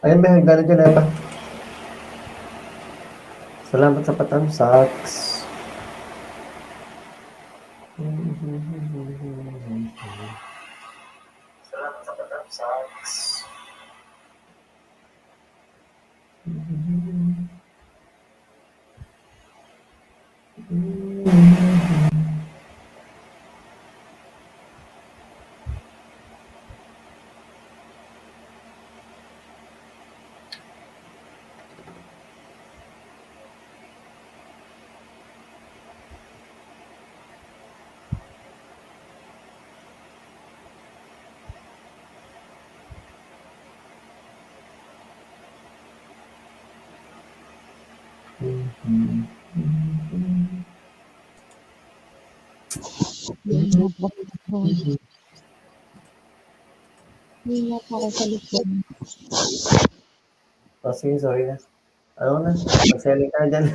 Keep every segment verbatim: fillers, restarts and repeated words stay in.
Ayan, may hagdanan dyan, Eva. Salamat sa patamsak. Salamat sa patamsak. Hindi na pa ako sa likod. Oh, sige, sorry na. Ano na? Mag-silent ka na dyan.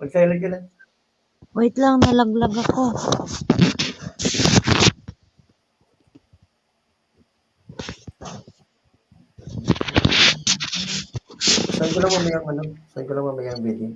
Mag-silent ka na. Wait lang, nalaglag ako. Send ko lang mamaya ang ano, send ko lang mamaya ang video.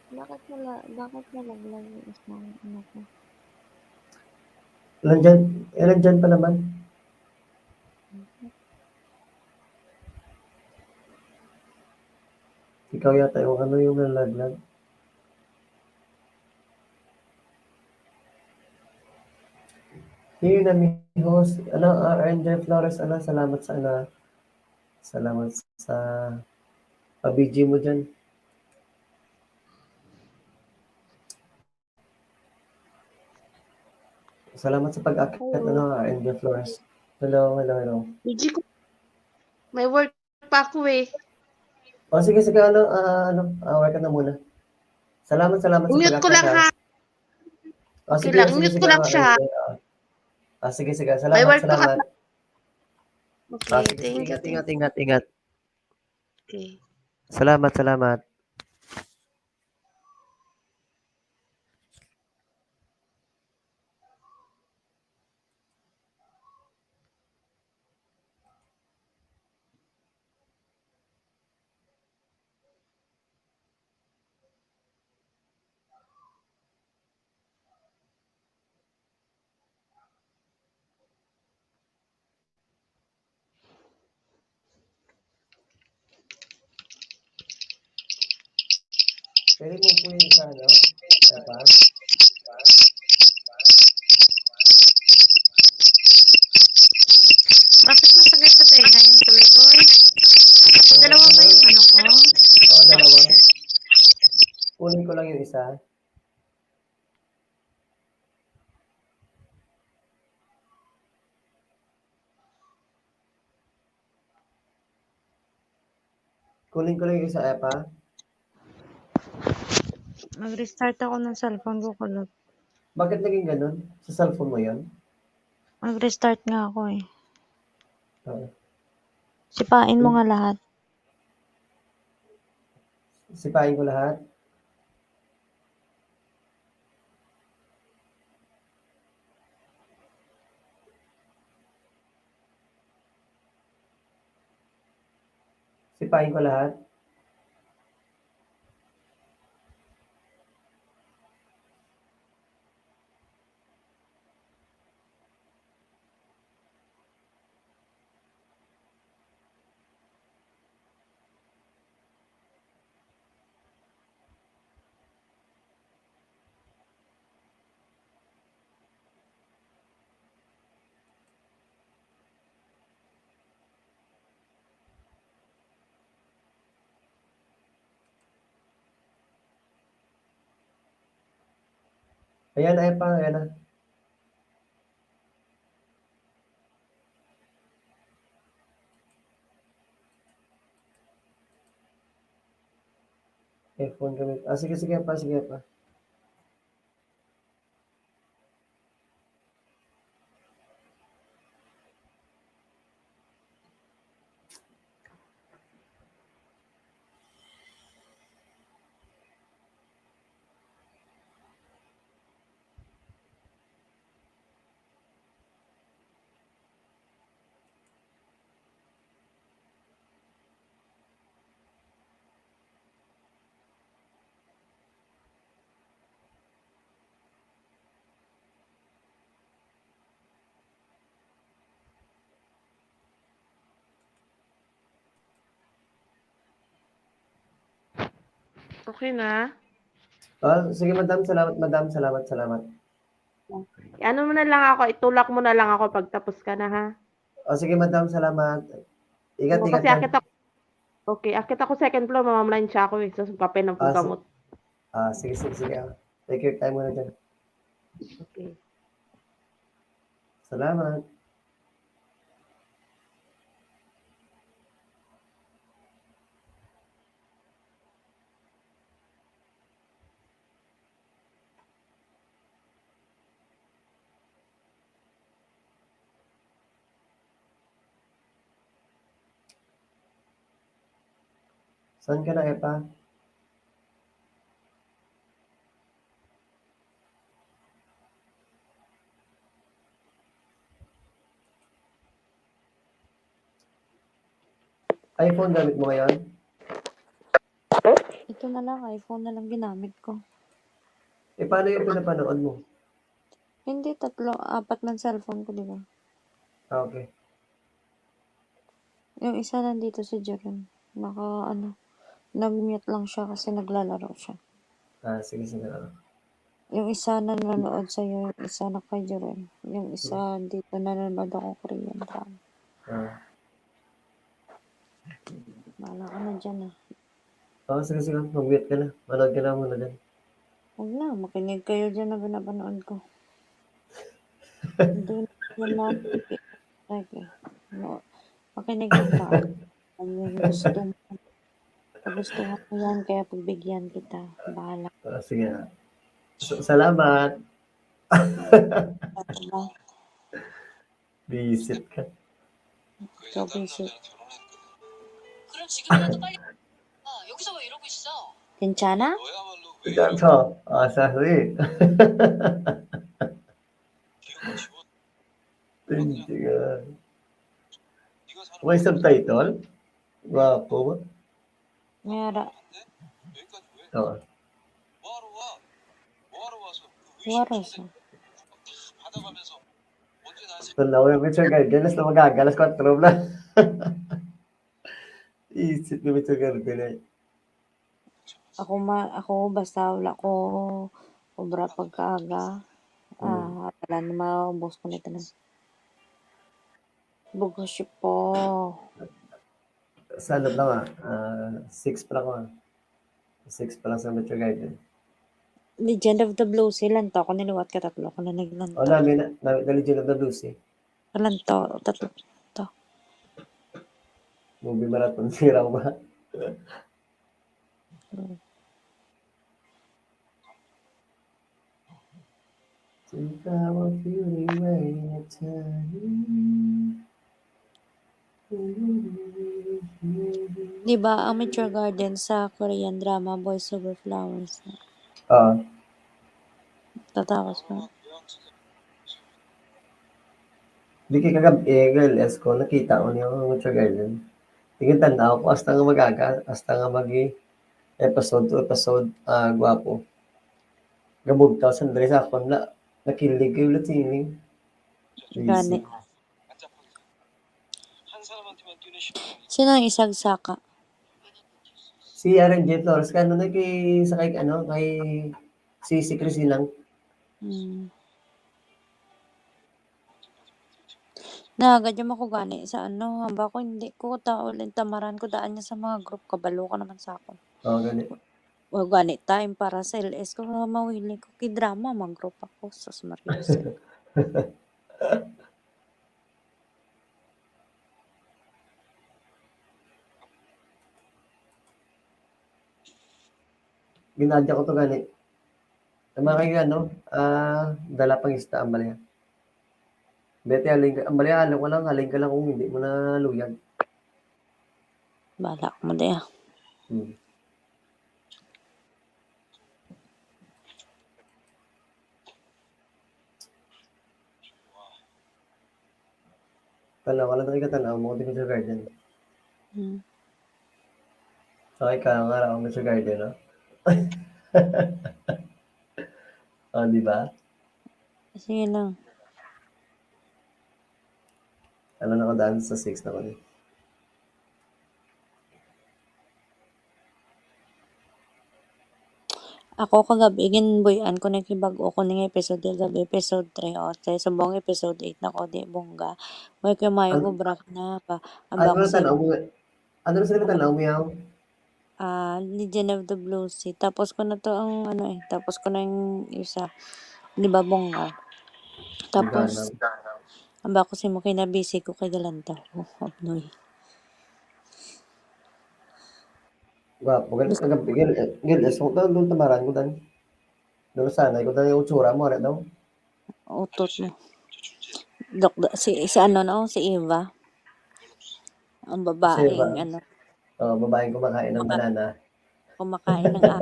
Bakit nala-, bakit nalaglag yung isang ano ko? Nandyan, eh, nandyan pa naman. Ikaw yata yung ano, yung nalaglag. Yun na, mi host. Ano, ah, R N J Flores, ano, salamat sa, ano, salamat sa pa-B G mo dyan. Salamat sa pag-akit, hello, ano, R N J Flores. Hello, hello, hello. B G ko. May work pa ako eh. O, sige, sige, ano, ah, ano, ah, work ka na muna. Salamat, salamat sa pag-akit, ha. Mute ko lang, ha. O, sige, sige, sige, ah, sige, ah. Ah, sige, sige. May work pa ka. Salamat, salamat. Okay, thank you, thank you. Ah, sige, sige. Ingat, ingat, ingat, ingat. Okay. Salamat, salamat. Pwede mo po yung isa, ano? Isa pa? Bakit masakit sa tenga yung kulot, oy? Dalawa ba yung ano ko? Oo, dalawa. Kunin ko lang yung isa. Kunin ko lang yung isa, Epa. Mag-restart ako ng cellphone ko, kulot. Bakit naging ganun? Sa cellphone mo yun? Mag-restart nga ako eh. Oo. Sipain mo nga lahat. Sipain ko lahat. Sipain ko lahat. Ayan, ayan pa, ayan na. Earphone kami. Ah, sige, sige pa, sige pa. Okay na? Ah, sige, madam. Salamat, madam. Salamat, salamat. Ano mo na lang ako, itulak mo na lang ako pagtapos ka na, ha? Oh, sige, madam. Salamat. Ingat, Oo, ingat kasi lang. Akit ako, okay, akit ako second floor, mamamalansya ako eh. So, kape ng Ah, si- pagkamot. Ah, sige, sige, sige. Ah. Take your time muna dyan. Okay. Salamat. Saan ka na, Epa? iPhone gamit mo ngayon? Ito na lang, iPhone na lang ginamit ko. E, paano yung pinapanood mo? Hindi, tatlo, apat man cellphone ko, di ba? Ah, okay. Yung isa nandito si Jerome. Naka, ano, nag-mute lang siya kasi naglalaro siya. Ah, sige, sige. Ah. Yung isa nanonood sa'yo, yung isa na kay Jerome. Yung isa dito nanonood ako Korean drama. Ah. Bahala ka na dyan ah. Oh, sige, sige. Mag-mute ka na. Manood ka na muna dyan. Huwag na, makinig kayo dyan na pinapanood ko. Hindi na na. Okay. No. Makinig ka pa. Ano yung gusto mo? Pag gusto mo yan, kaya pagbigyan kita. Bahala. Ah, sige. S- salamat. Diba? Visit ka. Ikaw, visit. 그럼 지금이라도 빨리 아, 여기서 왜 이러고 있어? Kinchana? Ito, ah, sorry. Hindi nga. May subtitle? Gwapo ba? Mayara. Oo. Wara sa. Wala, wala, Mister Gardenas na magaga, alas kwatro na. Isip ni Mister Gardenas. Ako ma ako basta wala ko obra pagkaaga. Ah, wala na maubos ko nito na. Bugos po. Sa ano lang ah, ah, six pa lang ah. Six pa lang sa Metro Garden. Legend of the Blue Sea, lantaw ko naliwat ka tatlo ko na naglantaw. Oh, nami na, nami na Legend of the Blue Sea. Lantaw, tatlo. To. Movie marathon si Rawa. Di ba ang Mature Garden sa Korean drama Boys Over Flowers? Ah, Tatapos pa. Di kay kagab-i, girl, es ko nakita ko niya ang Mature Garden. Tingin tanaw ko hasta nga magaga, hasta nga magi episode to episode, ah, gwapo. Gabugtaw sa diri sa akon na nakilig kayo ulit sini. Gani. Sino ang isagsaka? Si Aaron J. Flores, kano na kay sa kay ano, kay si si Chris Ilang. Hmm. Nagadya mo ko gani sa ano, hamba ko hindi ko ta ulit tamaran ko daan niya sa mga group, kabalo ka naman sa ako. Oh, gani. O gani time para sa L S ko, mga mawili ko kay drama, mag-group ako. Sus Maria. Ginadya ko to gani. Ang mga kaibigan, no? Ah, dala pang ista ang balya. Bete, halin ka, ang balya, halin ko lang, halin ka lang kung hindi mo na luyag. Bala mo diya. Hmm. Tanaw ka lang, ikaw tanaw mo, di ko sa garden. Hmm. Okay ka nga raw, Mister Garden, no? Oh, di ba? Sige lang. Ano na ko daan sa six na ko ni? Ako kagabi, ginbuy-an ko na kibag-o ko ning episode kagabi, episode three, o, kay subong episode eight na ko, di bongga. May kay mayo Ano? Gubra ka na pa. Ano Aba ko na si tanaw mo? Ano na sila tanaw mo yaw? Ah, Legend of the Blue Sea. Tapos ko na to ang ano eh. Tapos ko na yung isa. Di ba bongga? Tapos, aba ko si mo kay nabisi ko kay galantaw ko. Abnoy. Gwapo, gil, gil, gil, gil, es ko doon, doon tamaran ko dan. Doon sanay ko dan yung tsura mo, ano daw? Utot mo. Dok, si, si ano na, oh, si Eva. Ang babaeng, Eva. Ano, Oh, babaeng kumakain ng Maka- banana. Kumakain ng ah,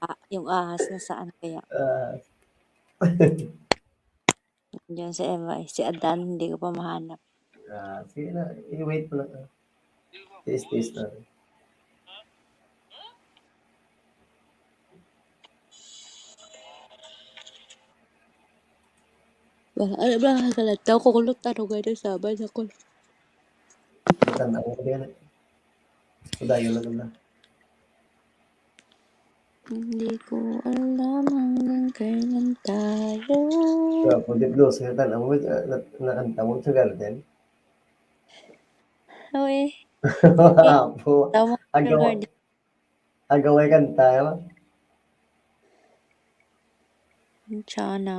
ah, yung ahas na saan kaya. Ah, Diyan si Eva, eh. Si Adan, hindi ko pa mahanap. Ah, sige na, i-wait mo lang. Tiis-tiis na. Wala, ano ba, kalantaw ko kulot, ano nga na sabay na ko. Tanda ko din. Padayon lang na. Hindi ko alam hanggang kailan tayo. Kaya pag di blues, kaya tanda mo, na, na, nakanta mo sa garden. Uy, Po, tama agaw, garden. Agaway kanta, no? Sana.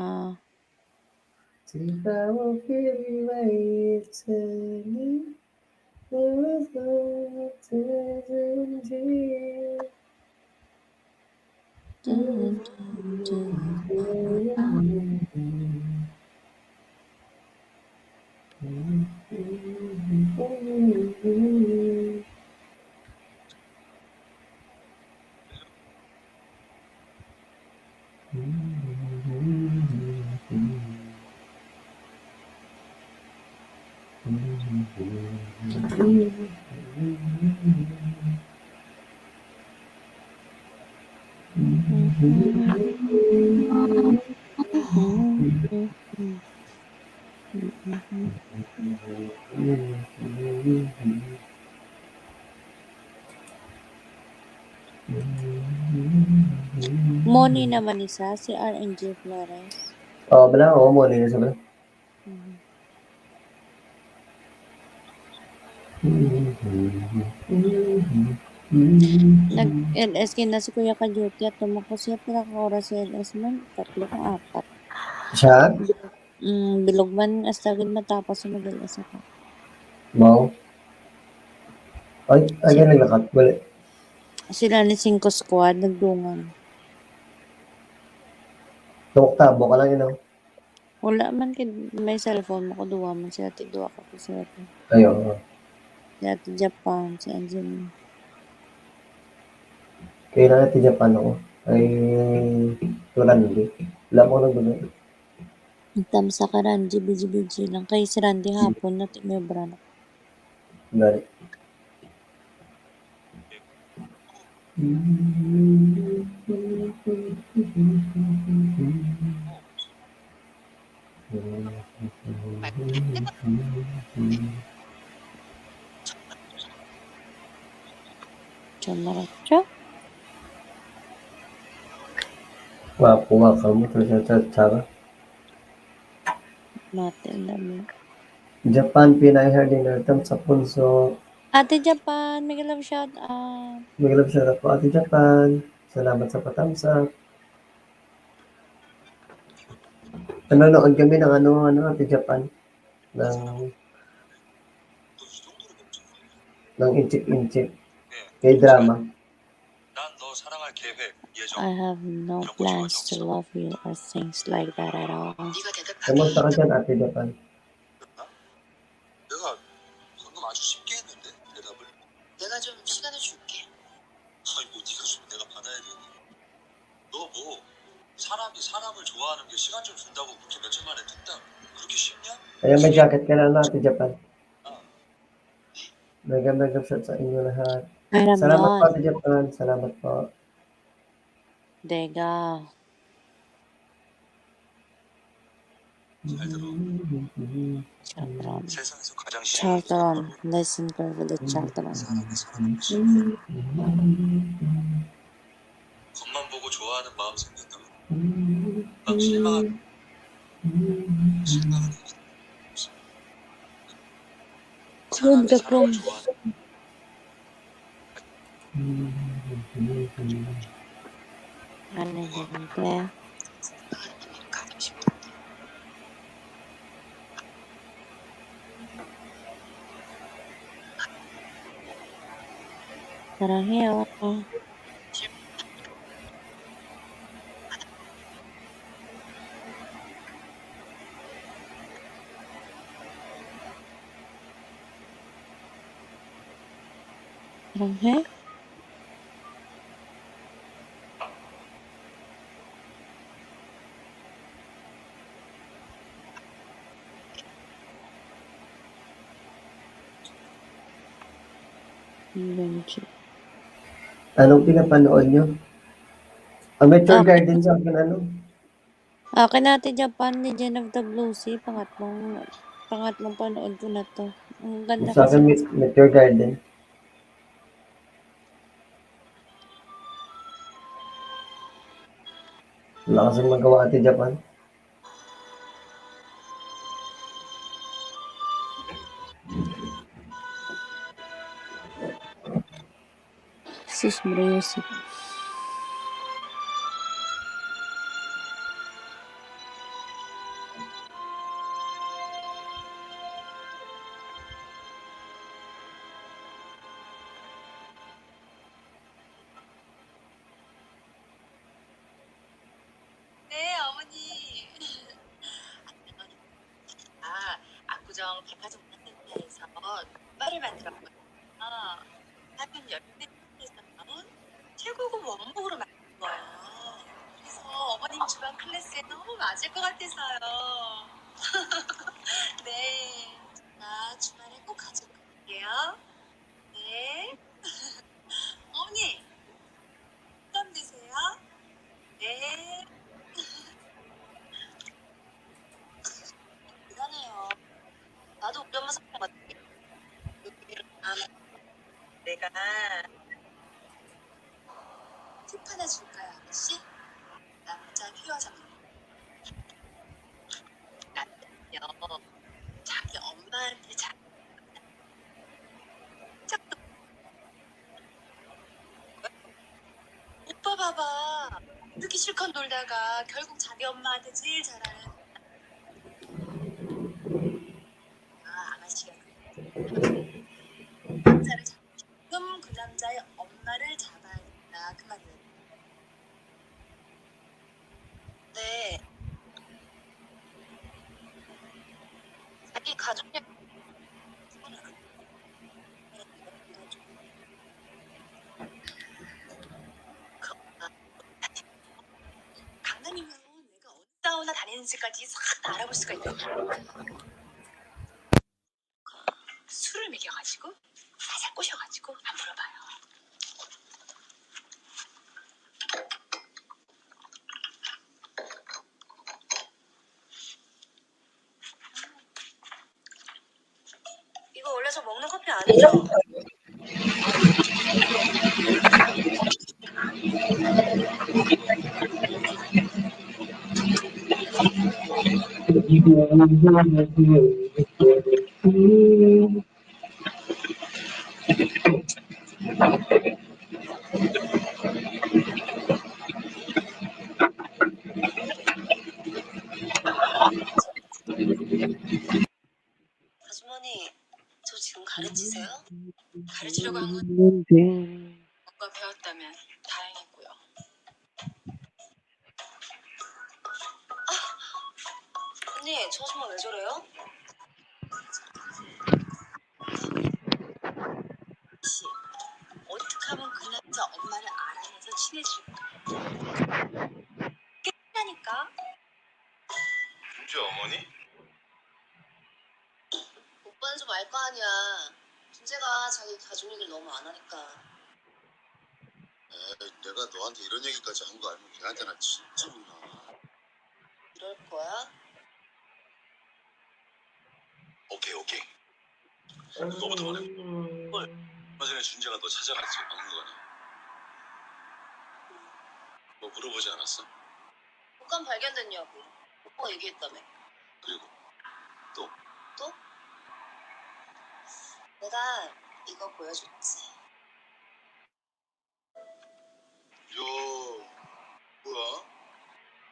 Sila mo kiriway sali. Moni naman isa, si R N G Flores. Oh, bala, oh, Moni na siya, bala. Mhm. Mm. Nag-L S kay na si Kuya ka-duty at tumakbo siya. Pila ka oras sa L S man? Tatlo ka, apat. Siya? Mm, bilog man, hasta gid matapos ang mag-L S ako. Mao. Ay, ay, Si- ay, naglakat. Wala. Sila ni Cinco Squad, nagdungan. Tabok-tabok ka lang, you know? Wala man kay may cellphone mo ko, duwa man sila, ti duwa ka ko sila. Ay, oo. Si Ate Japan, si Angeline. Kay na Ate Japan ako. Ay, to Randy. Wala mo nang gulo. Tamsa ka, Randy, busy-busy lang. Kay si Randy hapon na, ti may obra na. Dali. Chamaracha? Wa po nga kamo, to sa tsara. Mati na mo. Japan, Pinay Hardin, welcome sa punso. Ate Japan, mega love shout out. Mega love shout out po, Ate Japan. Salamat sa pa-thumbs up. Nanonood kami ng ano, ano, Ate Japan. Ng, ng Inchik-Inchik. K-drama. 난 너 사랑할 계획, 예정 I have no 이런 거 plans to 좋아하지 않아. Love you or things like that at all. 네가 대답하기 Kamusta ka dyan, Ate Japan? 내가 방금 아주 쉽게 했는데, 대답을. 내가 좀 시간을 줄게. 아이고, 네가 주면 내가 받아야 되니. 너 뭐, 사람이 사람을 좋아하는 게 시간 좀 준다고 그렇게 며칠 만에 뚝딱 그렇게 쉽냐? Kaya may jacket ka na, no, Ate Japan? 아, Mega, mega shout sa inyo lahat. Ay, Salamat po, Ramon. Ate Japan. Salamat po. Dega. 잘 들어. Chartron. 세상에서 가장 Chartron. Listen carefully, Chartron. 사람이 사람을 싫어해. 겉만 보고 좋아하는 마음 생겼다고. 막 실망하고. 실망하는 거. 사람이 사람을 좋아하는 Ano yun, te? Parang hiyaw ako. Parang, he? Adventure. Anong pinapanood nyo? Ang Meteor Ah. Garden sa akin, ano? Akin, Ate Japan, Legend of the Blue Sea, pangatlong, pangatlong panood ko na to. Ang ganda Sa kasi. Akin, Met-, Meteor Garden. Wala kasing magawa, Ate Japan. Sus, Maria, sus. 네, 어머니. 아, 압구정 백화점 센터에서 족발을 만들었거든요. 하긴 열대 에서 나온 최고급 원목으로 만든 거예요. 그래서 어머님 주방 클래스에 너무 맞을 것 같아서요. 네, 제가 주말에 꼭 가지고 갈게요. 네. 어머니, 부담 되세요? 네. 대단해요. 나도 우리 엄마 생각하거든. 아, 내가 팁 하나 줄까요, 아가씨? 남자 퓨어 장면. 남자는요, 자기 엄마한테 잘, 짝도 봐봐. 그렇게 실컷 놀다가 결국 자기 엄마한테 제일 잘하는 아, 아가씨가 남자를 잡 지금 그 남자의 엄마를 잡아야 된다 그 말이에요. 네. 자기 가족이 그, 아, 강남이면 내가 어디 사우나 다니는지까지 싹 다 알아볼 수가 있다. 술을 먹여가지고 살살 꼬셔가지고 안 물어봐요. 이거 원래 저 먹는 커피 아니죠? 아주머니, 저 지금 가르치세요? 가르치려고 한 건 뭔가 배웠다면 다행이고요. 아, 언니, 저 정말 왜 저래요? 씨, 어떻게 하면 그 남자 엄마를 알아내서 친해질까? 끝나니까. 진짜 어머니? 오빠는 좀 알 거 아니야. 준재가 자기 가족 얘기를 너무 안 하니까. 에이, 내가 너한테 이런 얘기까지 한 거 알면 걔한테 나 진짜 혼나. 이럴 거야? 오케이, 오케이. 너부터 말해. 뭘? 얼마 전에 준재가 너 찾아갔지, 박물관에. 뭐 물어보지 않았어? 옷감 발견됐냐고. 오빠가 얘기했다며. 그리고 또? 또? 내가 이거 보여줬지. 야, 뭐야?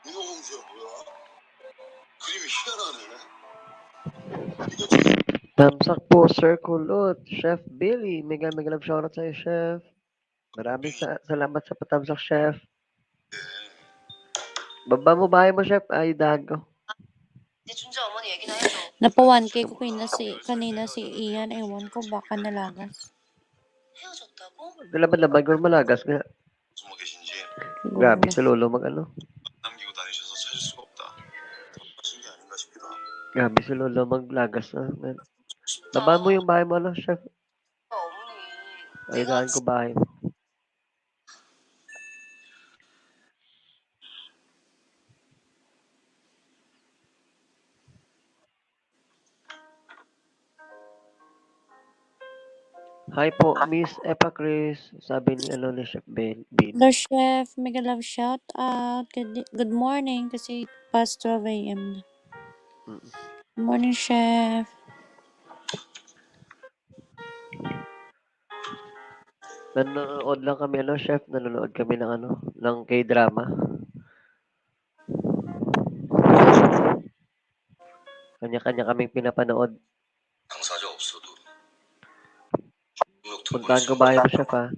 인어공주야, 뭐야? 그림이 희한하네. 이거 좀 Thumbs up po, Sir Kulot. Chef Billy, mega mega love shoutout sa'yo, Chef. Maraming sa salamat sa pa-thumbs up, Chef. Baba mo bahay mo, Chef. Ay, dago. 이제 준재 어머니 얘기나 해줘. Napa one K ko kanina si, kanina si Ian, ewan ko, baka nalagas. 헤어졌다고? Laban-laban ko malagas nga. 숨어 계신지 Grabe si Lolo mag ano. 남기고 다니셔서 찾을 수가 없다. 돌아가신 게 아닌가 싶기도 하고. Grabe si Lolo maglagas na. Man. 진짜. Baba mo yung bahay mo, ano, Chef. 어머니. Alagaan ko bahay mo. Hi po, Miss Epa Chris, sabi ni ano ni Chef Ben. Ben. Hello, Chef. Mega love shout out. Good, good morning kasi past twelve a m na. Mm. Good morning, Chef. Nanonood lang kami, ano, Chef, nanonood kami ng ano, ng K-drama. Kanya-kanya kaming pinapanood. 당사자 없어도 Puntahan ko bahay mo, Chef, ha.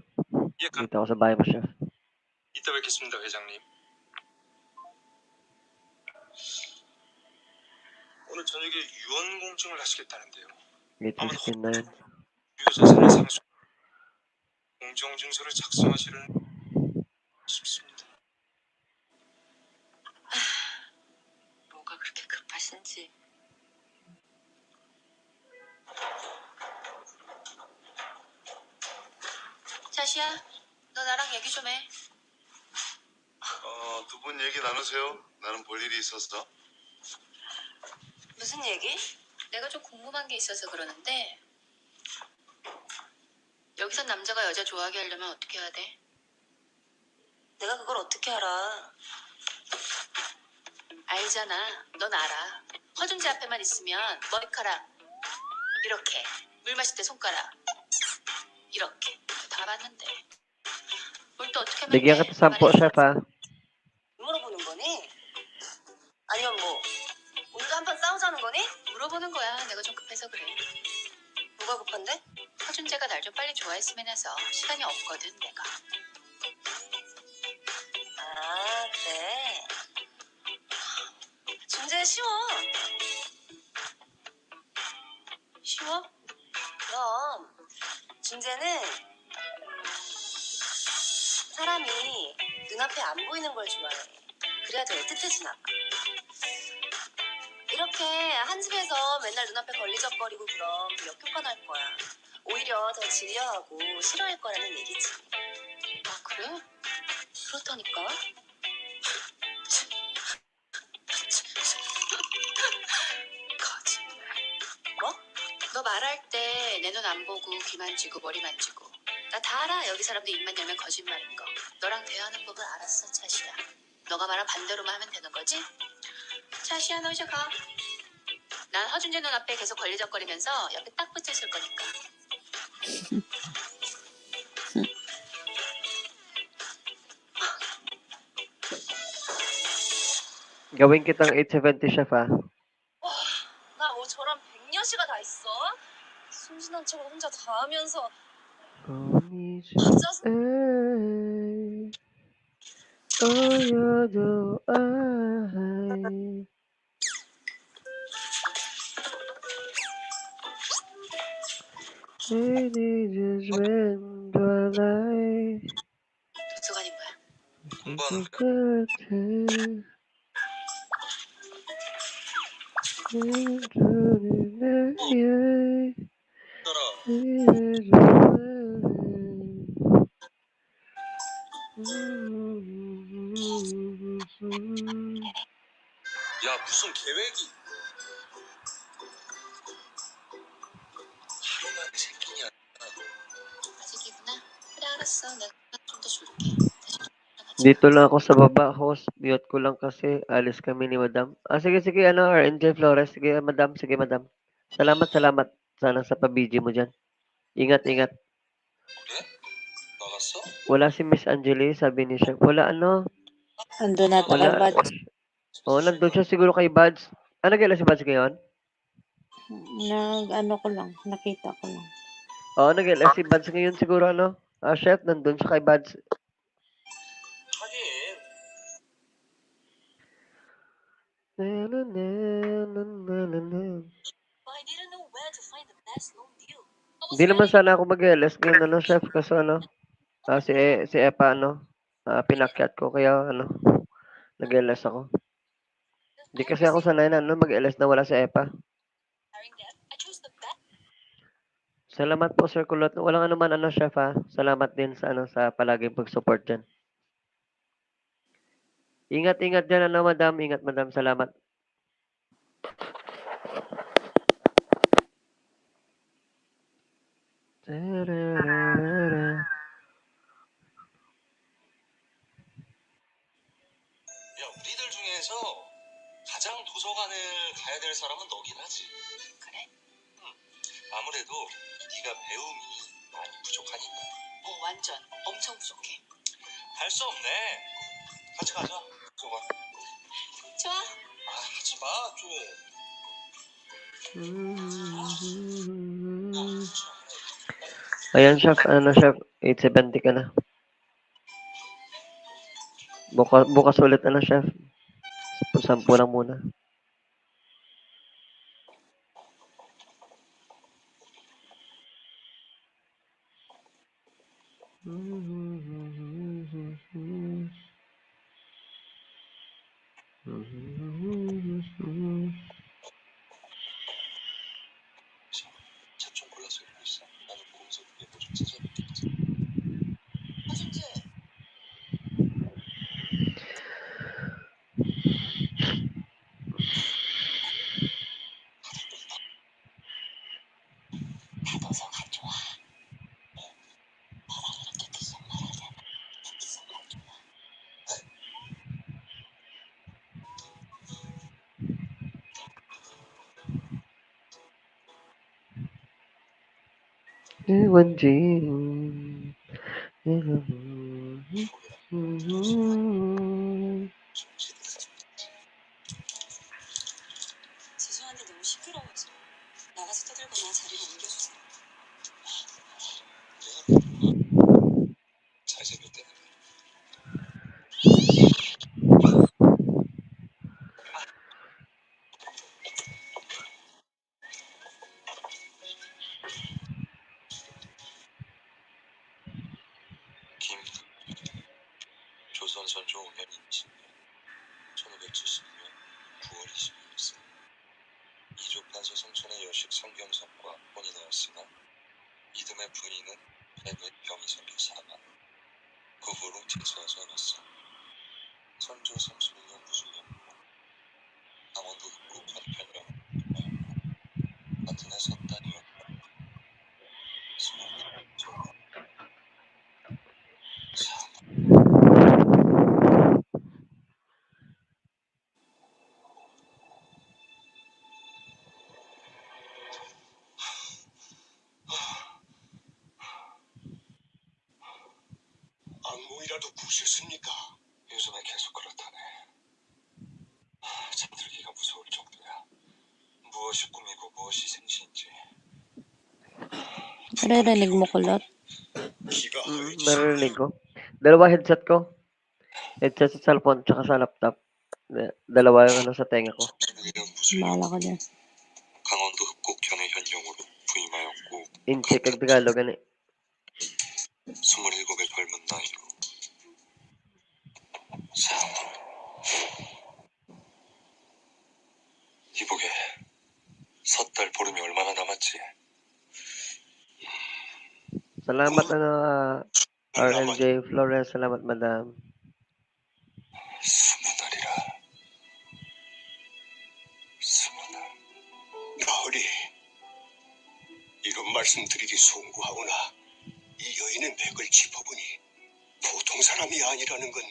예, 가, Dito ako sa bahay mo, Chef. 이따 뵙겠습니다, 회장님. 오늘 저녁에 유언 공증을 하시겠다는데요. Eight fifty-nine. 유효자산을 상속 공정증서를 작성하시는 싶습니다. 뭐가 그렇게 급하신지. 자시야, 너 나랑 얘기 좀 해. 어, 두 분 얘기 나누세요. 나는 볼 일이 있어서. 무슨 얘기? 내가 좀 궁금한 게 있어서 그러는데 여기서 남자가 여자 좋아하게 하려면 어떻게 해야 돼? 내가 그걸 어떻게 알아? 알잖아. 넌 알아. 허준재 앞에만 있으면 머리카락 이렇게, 물 마실 때 손가락 이렇게 다 봤는데. 뭘 또 어떻게 Bigyan 말해? Kita sampo, 말했어. Chef, ha? 물어보는 거니? 아니면 뭐 오늘도 한판 싸우자는 거니? 물어보는 거야. 내가 좀 급해서 그래. 뭐가 급한데? 서준재가 날 좀 빨리 좋아했으면 해서 시간이 없거든, 내가. 아, 그래. 준재, 쉬워. 쉬워? 그럼. 준재는 사람이 눈앞에 안 보이는 걸 좋아해. 그래야 더 애틋해지나 봐. 이렇게 한 집에서 맨날 눈앞에 걸리적거리고 그럼 역효과 날 거야. 오히려 더 질려하고 싫어할 거라는 얘기지. 아, 그래? 그렇다니까. 거짓말. 뭐? 너 말할 때 내 눈 안 보고, 귀만 쥐고, 머리만 쥐고. 나 다 알아. 여기 사람들 입만 열면 거짓말인 거. 너랑 대화하는 법을 알았어, 차시야. 너가 말한 반대로만 하면 되는 거지? 차시야, 너 이제 가. 난 서준재 눈 앞에 계속 걸리적거리면서 옆에 딱 붙어 있을 거니까. Gawin kitang eight seventy, chef, ah. 와, 나 뭐 저런 백녀시가 다 있어? 순진한 척을 혼자 다 하면서. Only you, I, oh, you do I. Any judgment, but I 도서관이 뭐야? 공부하는 거. 야, 무슨 계획이? 하루만에 생기냐? 아직이구나. 그래, 알았어. 내가 좀 더 줄게. Dito lang ako sa baba, host. Mute ko lang kasi alis kami ni madam. Ah, sige, sige, ano, R N J Flores. Sige, madam. Sige, madam. Salamat, salamat. Sana sa pa-B G mo dyan. Ingat, ingat. 그래? 나갔어? Wala si Miss Angeli, sabi ni Chef. Wala, ano? Andun na to kay Wala. Buds. Oh, nandun siya siguro kay Buds. Ah, nag-L S si Buds ngayon? Nag-ano ko lang, nakita ko lang. Oo, nag-L S si Buds ngayon siguro, ano? Ah, Chef, nandun siya kay Buds. 하긴. Na, na, na, na, na, na, na. But I didn't know where to find the best loan deal. Di naman sana ako mag-L S ngayon, ano, Chef, kaso ano, ah, si E-, si Epa, ano, ah, pinakyat ko, kaya, ano, nag-L S ako. Di kasi ako sanay na, ano, mag-L S na wala si Epa. Salamat po, Sir Kulot. Walang anuman, ano, Chef, ha. Salamat din sa, ano, sa palaging pag-support dyan. Ingat, ingat dyan, ano, madam. Ingat, madam. Salamat. 야, 우리들 중에서 가장 도서관을 가야 될 사람은 너긴 하지. 그래? 응. 아무래도 네가 배움이 많이 부족하니까. 어, 완전. 엄청 부족해. 할 수 없네. 같이 가자. 도서관. 좋아. 아, 하지 마, 좀. Ayan, Chef. Ano na, Chef? Eight seventy ka na. Bukas, bukas ulit, ano, Chef? Sampu lang muna. 책 좀 골라서 읽고 있어. 나는 보면서 그게 뭐 좀 찾아볼게. Ewan, Jing. Ewan. 음. 죄송한데 너무 시끄러워서 나가서 떠들거나 자리를 옮겨주세요. 잘생겼대. 조선 선조 오 년 인신년, 천오백칠십 년 구월 이십일 일. 이조 판서 성천의 여식 성경섭과 혼인하였으나 이듬해 부인은 발부의 병이 생겨 사망. 그 후로 tyl수하지 않았어. 선조 삼십일 년 무술년 강원도 흑곡 편편령 아테네 섰다니었다. 악몽이라도 꾸셨습니까? 요즘에 계속 그렇다네. 아, 잠들기가 무서울 정도야. 무엇이 꿈이고 무엇이 생시인지. Naririnig mo, kulot? Kiga. Mm, naririnig ko. Dalawa headset ko. Headset sa cellphone tsaka sa laptop. Da- Dalawa yung ano sa tenga ko. Bahala ka dyan. 강원도 흑곡 견해 현령으로 부임하였고, Incheck ang Tagalog, ani. 스물일곱의 젊은 나이로. 자, 이복에 석 달 보름이 얼마나 남았지? Salamat, ano, ah, R N J Flores. Salamat, madam. 스무 날이라. 스무 날. 나으리, 이런 말씀드리기 송구하오나 이 여인의 맥을 짚어보니 보통 사람이 아니라는 건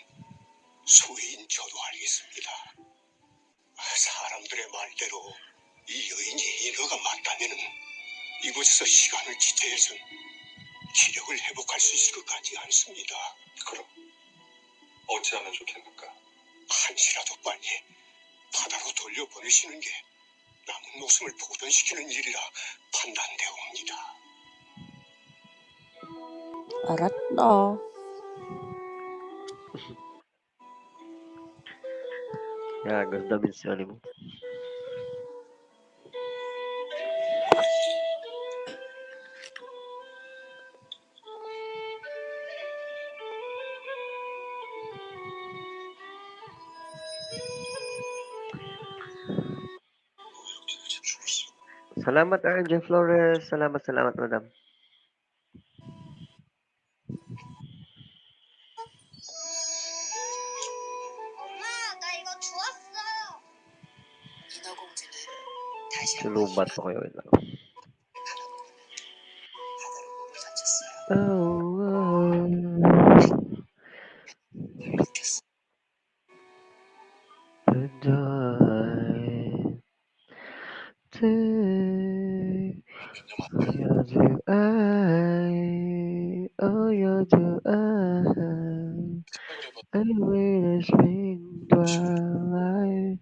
소인 저도 알겠습니다. 사람들의 말대로 이 여인이 인어가 맞다면 이곳에서 시간을 지체해선 기력을 회복할 수 있을 것 같지 않습니다. 그럼 어찌하면 좋겠는가? 한시라도 빨리 바다로 돌려보내시는 게 남은 목숨을 보전시키는 일이라 판단되옵니다. Arat, oh. Ya, gusto mention mo. Salamat, R N J Flores. Salamat, salamat, madam. Sinubat ko kayo, wait lang. Oh, oh. Take, oyodyoay, oyodyoay, I will sing the light.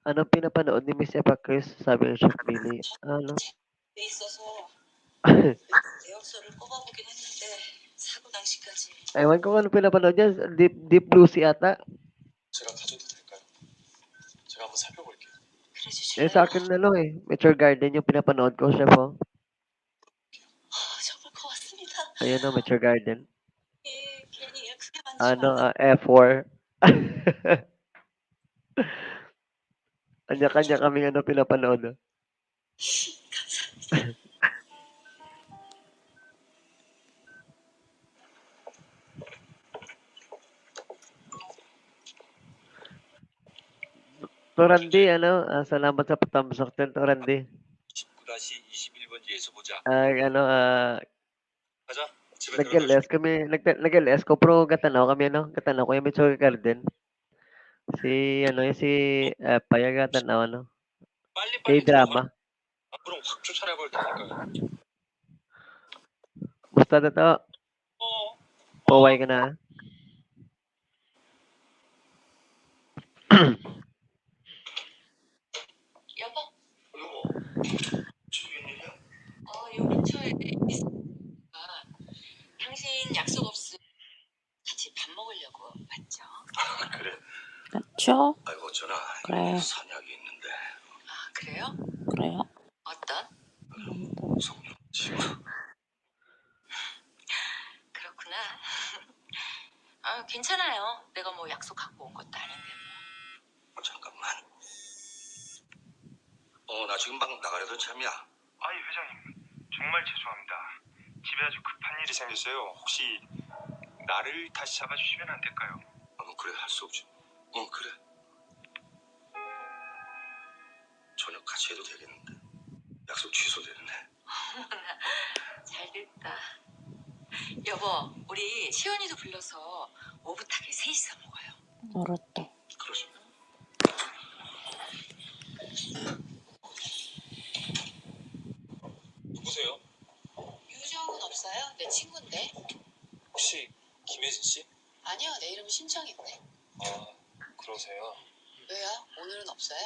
Ano pinapanood ni Miss Eva Chris? Sabi ni Chef Billy. Ano? 있어서 계약서를 꼽아보긴 했는데 사고 당시까지. Ewan ko kung ano pinapanood niya. Deep, Deep Blue Sea ata. 제가 가져도 될까요? 제가 한번 살펴볼게요. 그래주실래요? Eh, sa akin, ano eh, Meteor Garden yung pinapanood ko, chef, oh. 아, 정말 고맙습니다. Ayan, oh, Meteor Garden. 예, 괜히 그게 많지 Ano, ah, F four. Kanya-kanya kaming ano, pinapanood, oh. To Randy, ano, ah, salamat sa pa-thumbs up din, to Randy. 이십구 다시 이십일 번 뒤에서 보자. Ah, ano, ah, 가자. 집에 nag-L S kami, nag-, nag-L S ko, pero gatanaw kami, ano, gatanaw ko yung Mitsuki Garden. Si, ano, yung si, ah, Paya gatanaw, ano. K-drama. 앞으로는 확 쫓아내볼 테니까요. Musta na to? 어, Paway ka na? 여보, 여보, 지금 웬일이야? 어, 요 근처에 있으니까 당신 약속 없음 같이 밥 먹으려고 왔죠. 그래. 그쵸? 아이고, 어쩌나. 그래. 선약이 있는데. 아, 그래요? 그래요? 어떤? 성령 지금. 그렇구나. 아, 괜찮아요. 내가 뭐 약속 갖고 온 것도 아닌데. 어, 잠깐만. 어, 나 지금 막 나가려던 참이야. 아이, 회장님, 정말 죄송합니다. 집에 아주 급한 일이 생겼어요. 혹시 나를 다시 잡아주시면 안 될까요? 어, 그래, 할 수 없지. 어, 그래. 저녁 같이 해도 되겠는데. 약속 취소되네. 잘 됐다. 여보, 우리 시연이도 불러서 오붓하게 셋이서 먹어요. 어렸다. 그러지. 누구세요? 유정은 없어요? 내 친구인데. 혹시 김혜진 씨? 아니요, 내 이름 신청인데. 아, 그러세요? 왜요? 오늘은 없어요?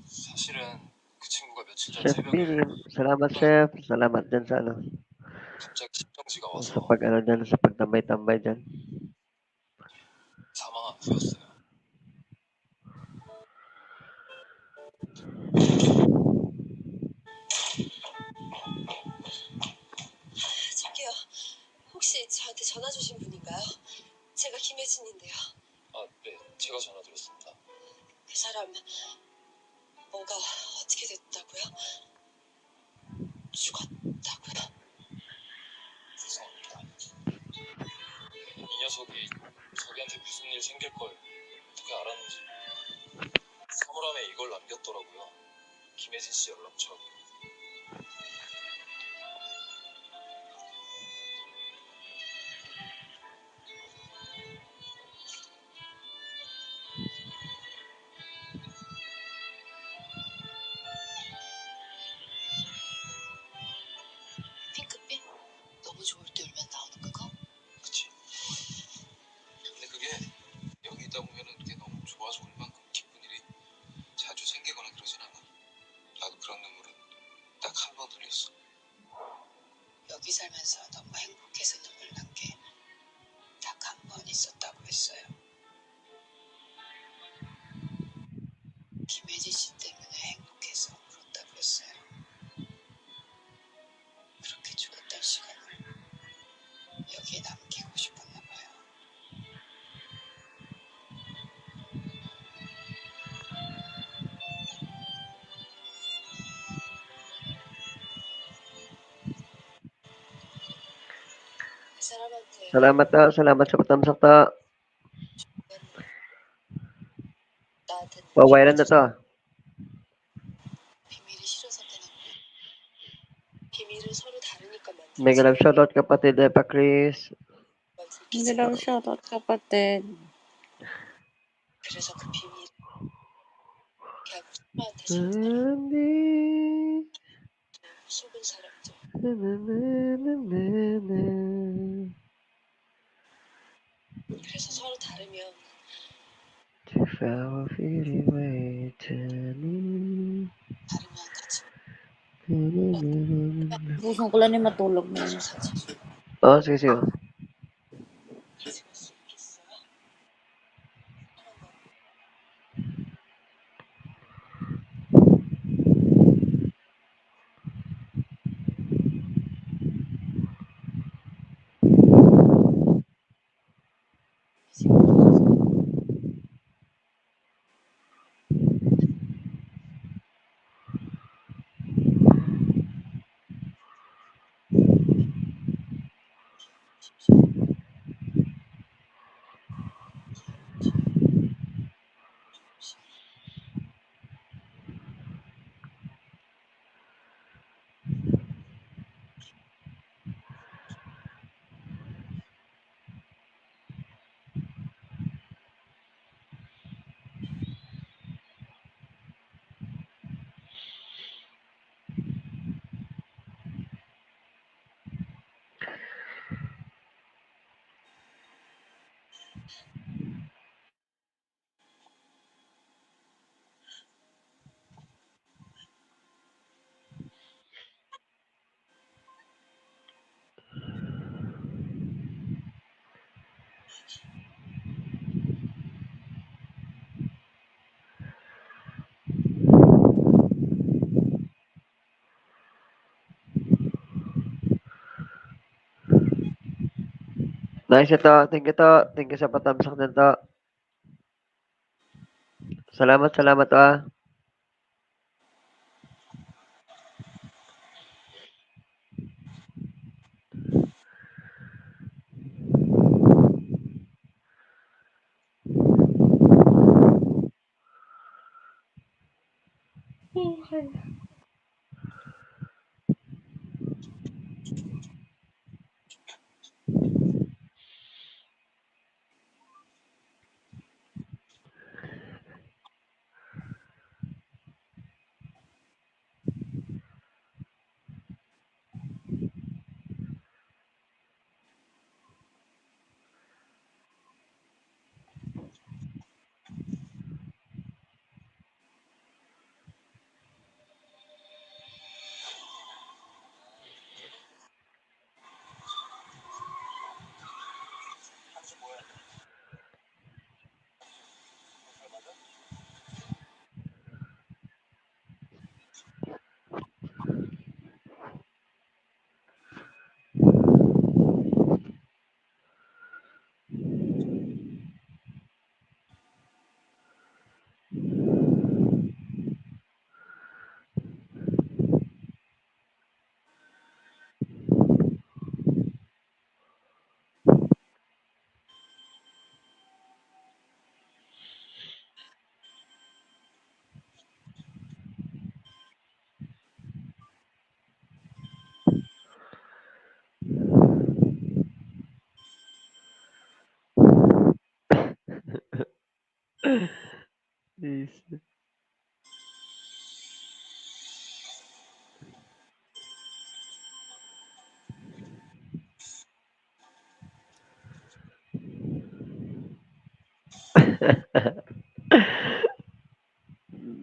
사실은 그 친구가 며칠 전 Chef 새벽에 Bilim, salamat chef. Salamat dyan sa ano, 갑자기 심정지가 sa 와서 pag ano dyan, sa pagtambay-tambay dyan. 사망한 후였어요. 저기요, 혹시 저한테 전화 주신 분인가요? 제가 김혜진인데요. 아, 네, 제가 전화드렸습니다. 그 사람 뭐가 어떻게 됐다고요? 죽었다고요? 죄송합니다. 이 녀석이 자기한테 무슨 일 생길 걸 어떻게 알았는지 사물함에 이걸 남겼더라고요. 김혜진 씨 연락처. 핑크빛? 너무 좋을 때 울면 나오는 그거? 그치? 근데 그게 여기 있다 보면은 그게 너무 좋아서 울 만큼 기쁜 일이 자주 생기거나 그러진 않아. 나도 그런 눈물은 딱 한 번 흘렸어. 여기 살면서 너무 행복해서 눈물 난 게 딱 한 번 있었다고 했어요. 김혜진 씨 때문에 행복해서 울었다고 했어요. 그렇게 죽었던 시간을 여기에 남기고 싶었나 봐요. 그 사람한테 Salamat to, salamat sa patamsak to. 나한테는 Pawiran na to. 비밀이 싫어서 그냥 비밀을 서로 다르니까 만들지. Mega love shoutout kapatid Epa Chris. 만 들키지. Mega love shoutout kapatid. 그래서 그 비밀 그냥 엄마한테 잘 Hindi. 속은 사람들. Na, na, na, na, na, na. 그래서 서로 다르면 If I were feeling way to me. 다르면 같이 Gusto ko lang ni matulog na. 사실 Oh, sige, sige. 가질 수 있겠어요? Nice ito. Thank you to. Thank you sa patamsak din to. Salamat, salamat to, ah. Is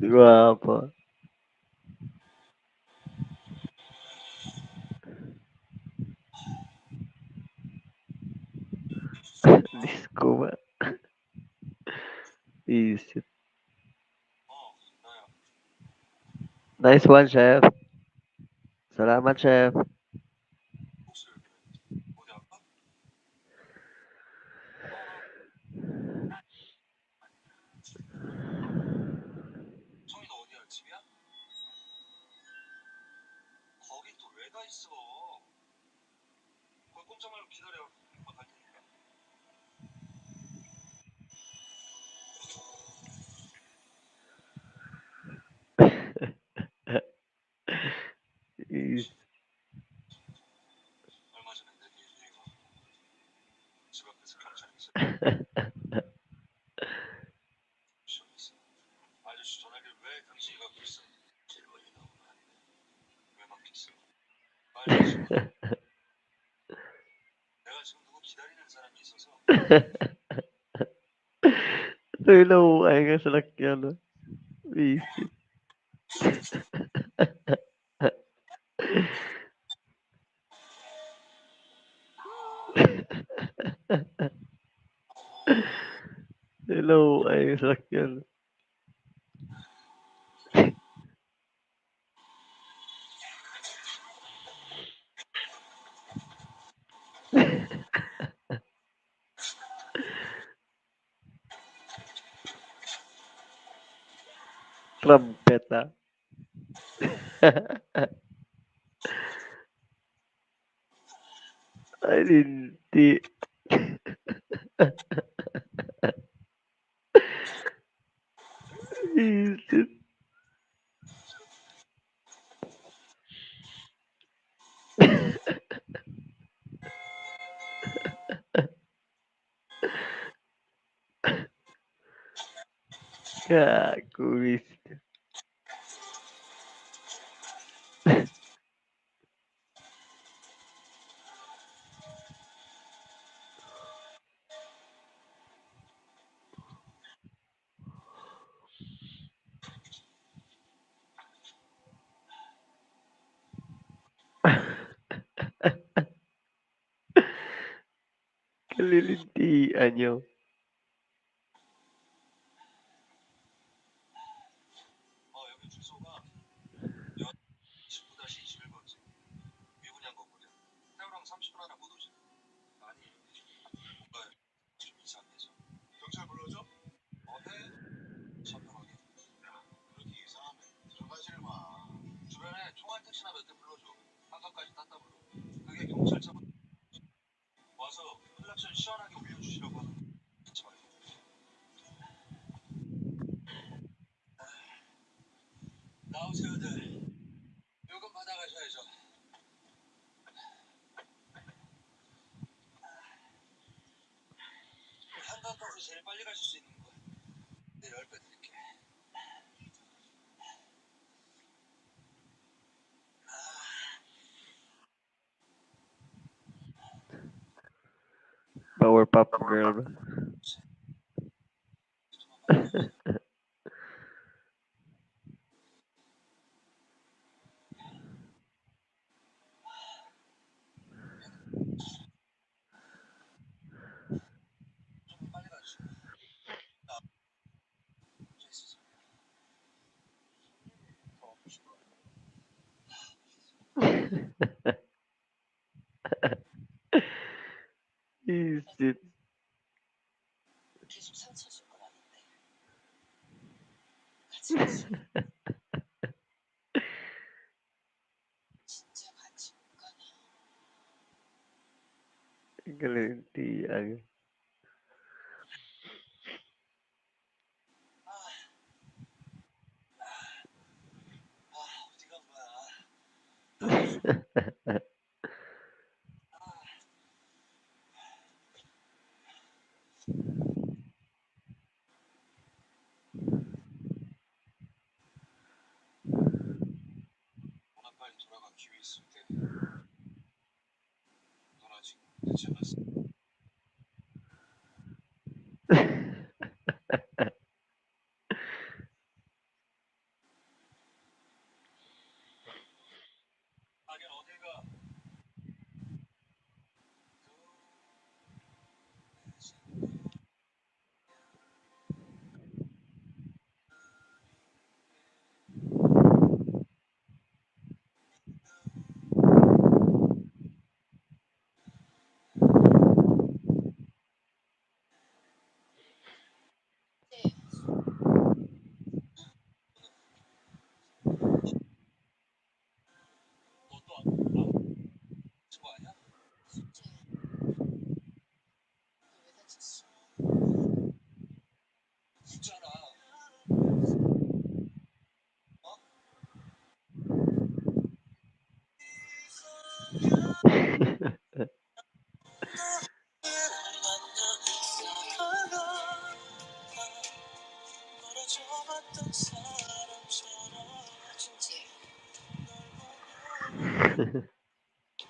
Di ba po? Disco ba? Is it? Nice one, chef. Salamat, chef. Is Hello, ay nga salakyan, no? Busy. Hello, ay nga salakyan. Trumpet, ah. Ay, hindi. Isip. Gago, mister. Kalilintian niyo. 잘 잡아. 와서 연락처를 시원하게 올려주시라고 하는 거지 말이야. 나오세요, 들. 요금 받아가셔야죠. 한강까지 제일 빨리 가실 수 있는 분. 네, 열 배 드릴게. Powerpuff Girl. Is it? 계속 상처 줄 건 아닌데. 같이 가자. 진짜 같이 못 가나. Galing tiang. 아, 아, 아, 어디 간 거야? 누나, 빨리 돌아가. 기회 있을 때. 넌 아직 늦지 않았어. 가긴 어딜 가.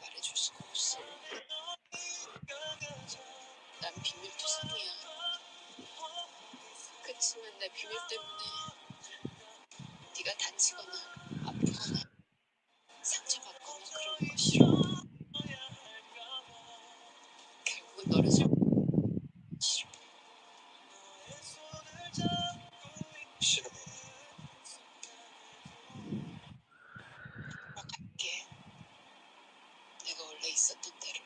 말해줄 수가 없어. 난 비밀 투성이야. 그치만 내 비밀 때문에 네가 다치거나 아프거나 상처받거나 그런 거 싫어. 결국은 너를 슬 싫어. 싫어. 돌아갈게. 내가 원래 있었던 대로.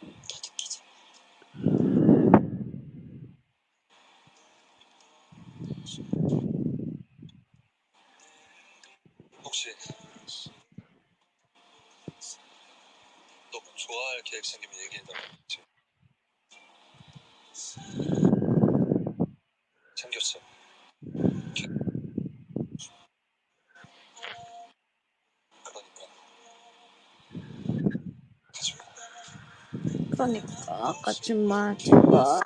더 느끼지 마. 혹시 너 좋아할 계획 생기면 얘기해달라. 챙겼어. 그러니까. 그러니까 가지 마, 제발.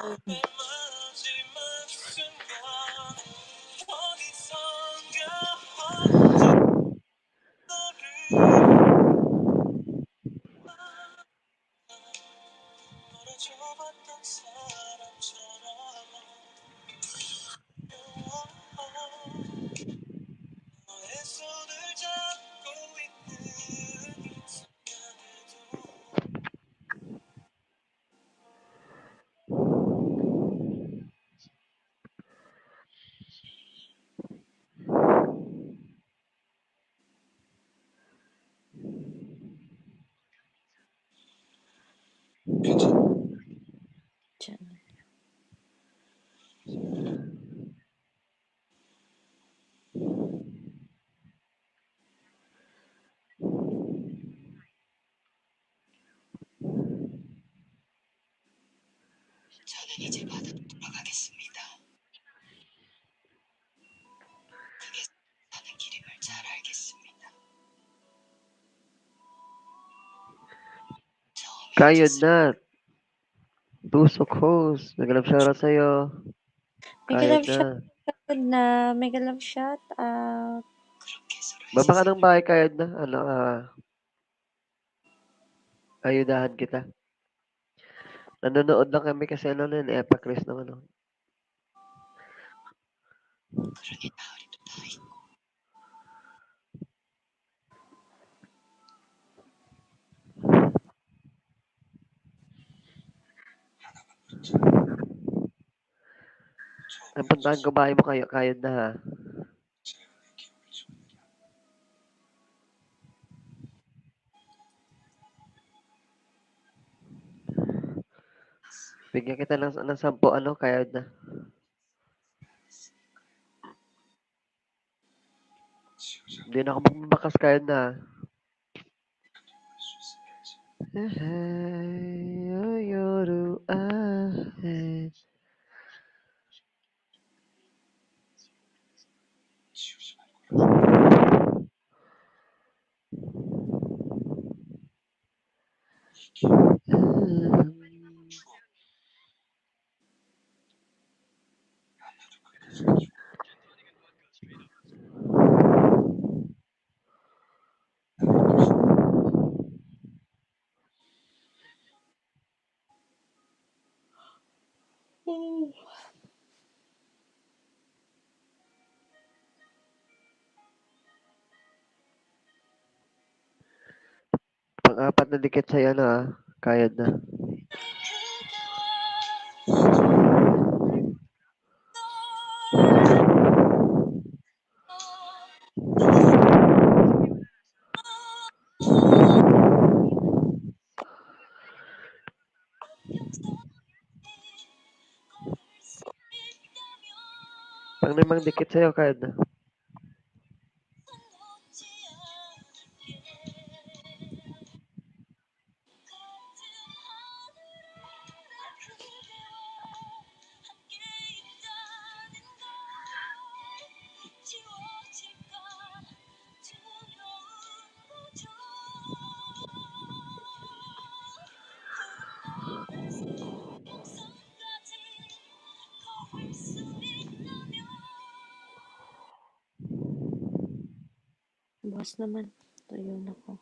이제 바다로 돌아가겠습니다. 그게 사는 길임을 잘 알겠습니다. 처음에 Kayod na. Tusok host. Nag-love shoutout sa'yo. Mega Kayod love na. Shout out na. Mega love shout out. 그렇게 서로의 Baba ka ng seseor을 bahay, kayod na. Ano, ah, ayudahan kita. Nanonood lang kami kasi ano na yun, Epa Chris naman. Oh. 그러니 나으리도 다 있고. Ang puntahan ko bahay mo kayo, kayod na ha. Bigyan kita ng, ng sampu, ano, kayod na. Hindi na ako magbabakas, kayod na. Hey, oh, yoru, ah, hey. Pang-apat na dikit sa'yo, ano, ah. Kayod na. Pang limang dikit sa'yo, kayod na. Bukas naman. Tuyo na ko.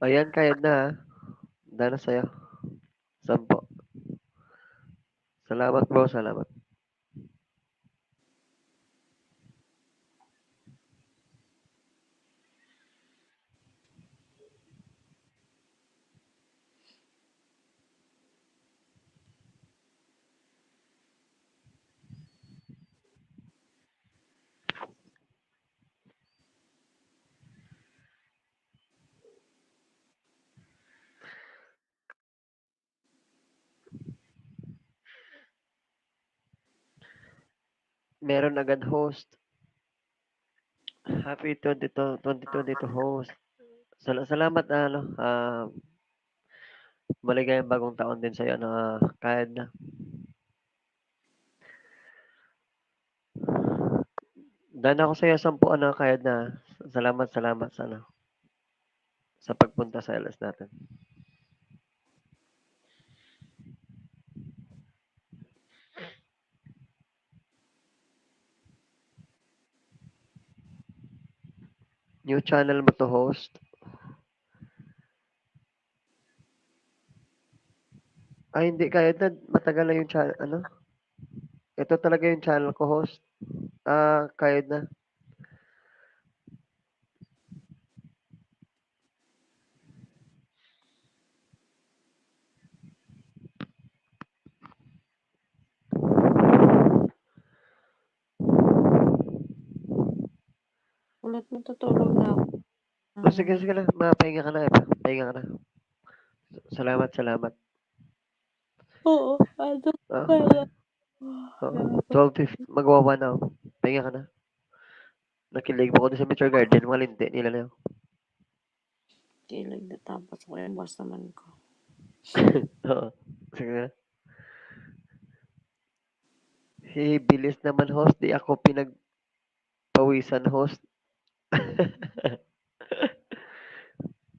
Ayan, kayod na, ah. Dana sa'yo. Sampo. Salamat, bro. Salamat. Meron agad host. Happy twenty-two, twenty twenty-two host. Sala-, salamat, ano, ah, Maligayang bagong taon din sa'yo, ano, ah, Kayad na. Done ako sa'yo, sampu, ano, Kayad na. Salamat, salamat sa, ano, sa pagpunta sa L S natin. New channel mo to, host? Ay, hindi, Kayad na. Matagal na yung channel, ano? Ito talaga yung channel ko, host. Ah, Kayad na. Ulit, matutulog na ako. Oh, sige, sige lang. Mapahinga ka na, Eva. Pahinga ka na. Salamat, salamat. Oo, ano, Ah, kaya, oo. Twelve fifty, magwa one na, oh. Pahinga ka na. Nakilig mo ko dun sa Meteor Garden, mga lindi nila na yun. Kilig na tapos ko, yung boss naman ko. Oo. Sige na. Hibilis naman, host. Di ako pinagpawisan, host.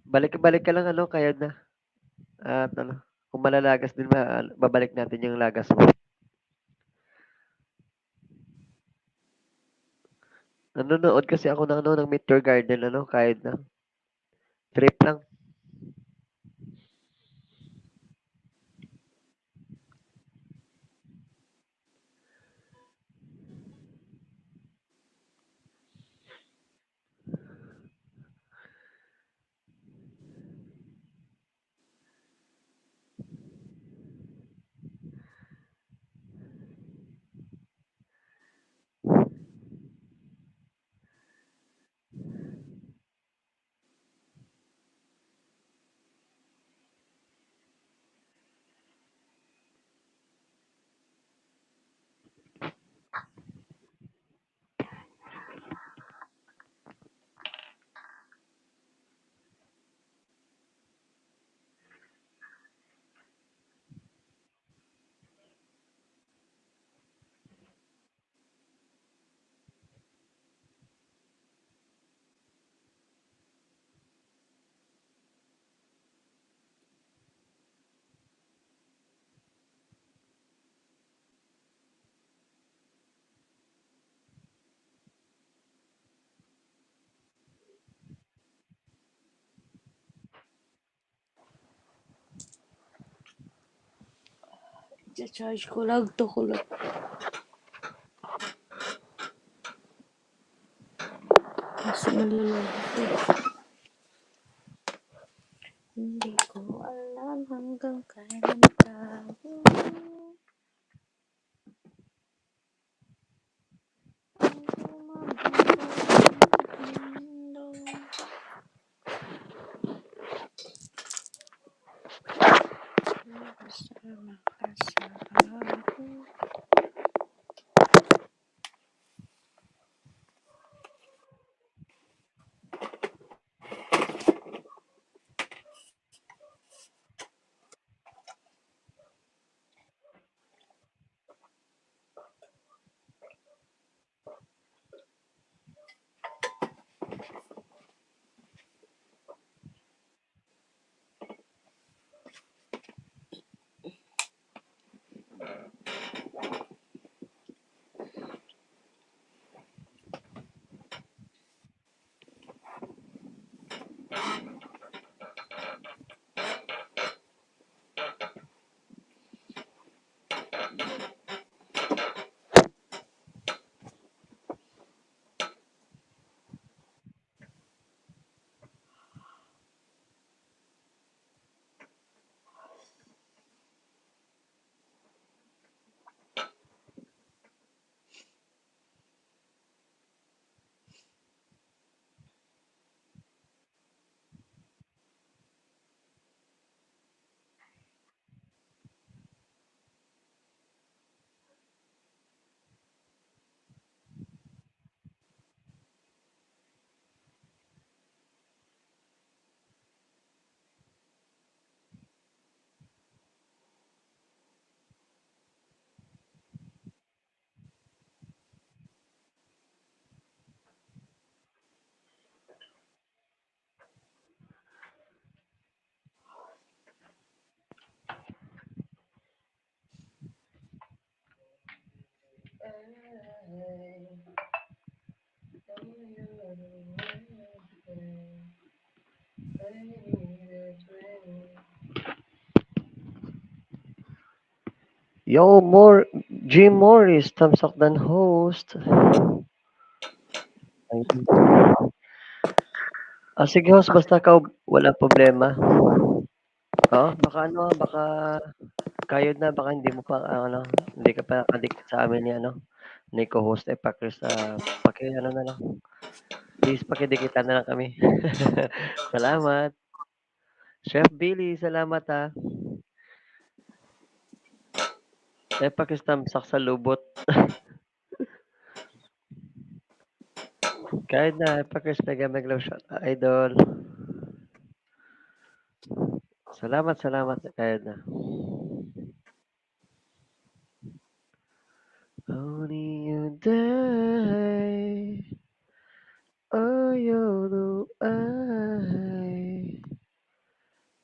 Balik-balik ka lang, ano, Kayad na. At, ano, kung malalagas din, ma-, babalik natin yung lagas mo. Nanonood kasi ako ng, ano, ng Meteor Garden, ano, Kayad na. Trip lang. Charge ko lang to, ko lang. Kasi malalagot eh. Hindi ko alam hanggang kailan ka. Yo, Mor-, Jim Morris, thumbs up dan host. Thank you. Ah, sige, host, basta ka, wala problema. Oh, baka ano, baka kayod na, baka hindi mo pa, ah, ano, hindi ka pa nakadikit sa amin ni, ano, ni co-host Epacris. Ah, paki, ano na lang. Please, pakidikita na lang kami. Salamat. Chef Billy, salamat, ha. Epacris, thumbs up sa lubot. Kayod na, Epacris, mega, mega love shot, idol. Salamat, salamat, kayod na. Only you die. Oh, you know I,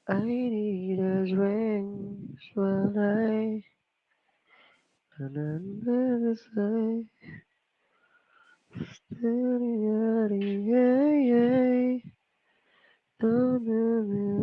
I need a drink while I, and another side. Standing out, yeah, yeah. No, no, no.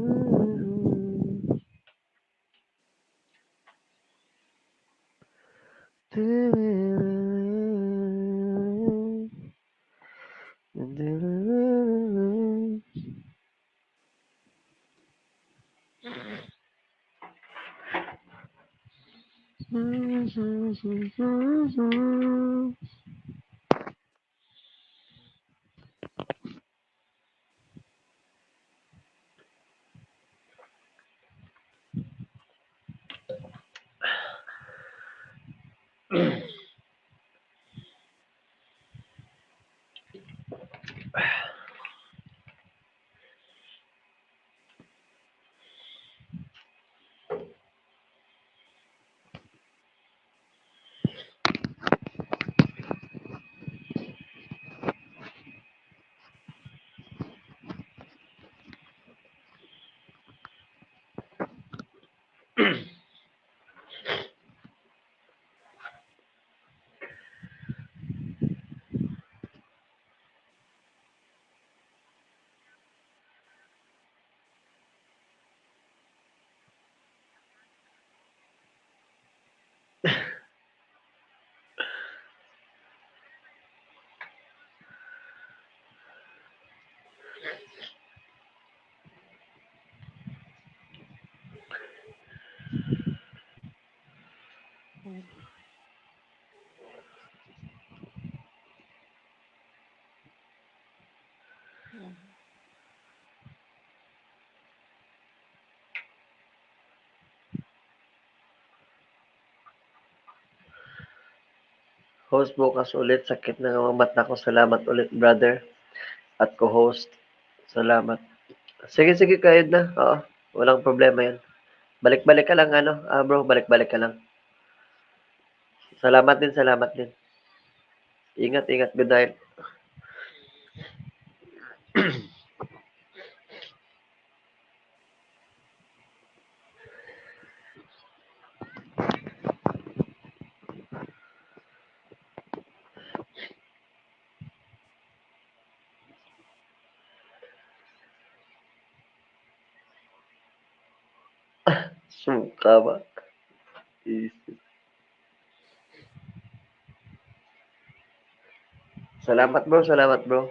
Host, bukas ulit. Sakit na nga mga mata ko. Salamat ulit, brother at co-host. Salamat. Sige, sige, kayod na. Oo, walang problema yan. Balik-balik ka lang, ano, ah, bro, balik-balik ka lang. Salamat din, salamat din. Ingat, ingat. Good night. Suka ba? Isip. Salamat, bro. Salamat, bro.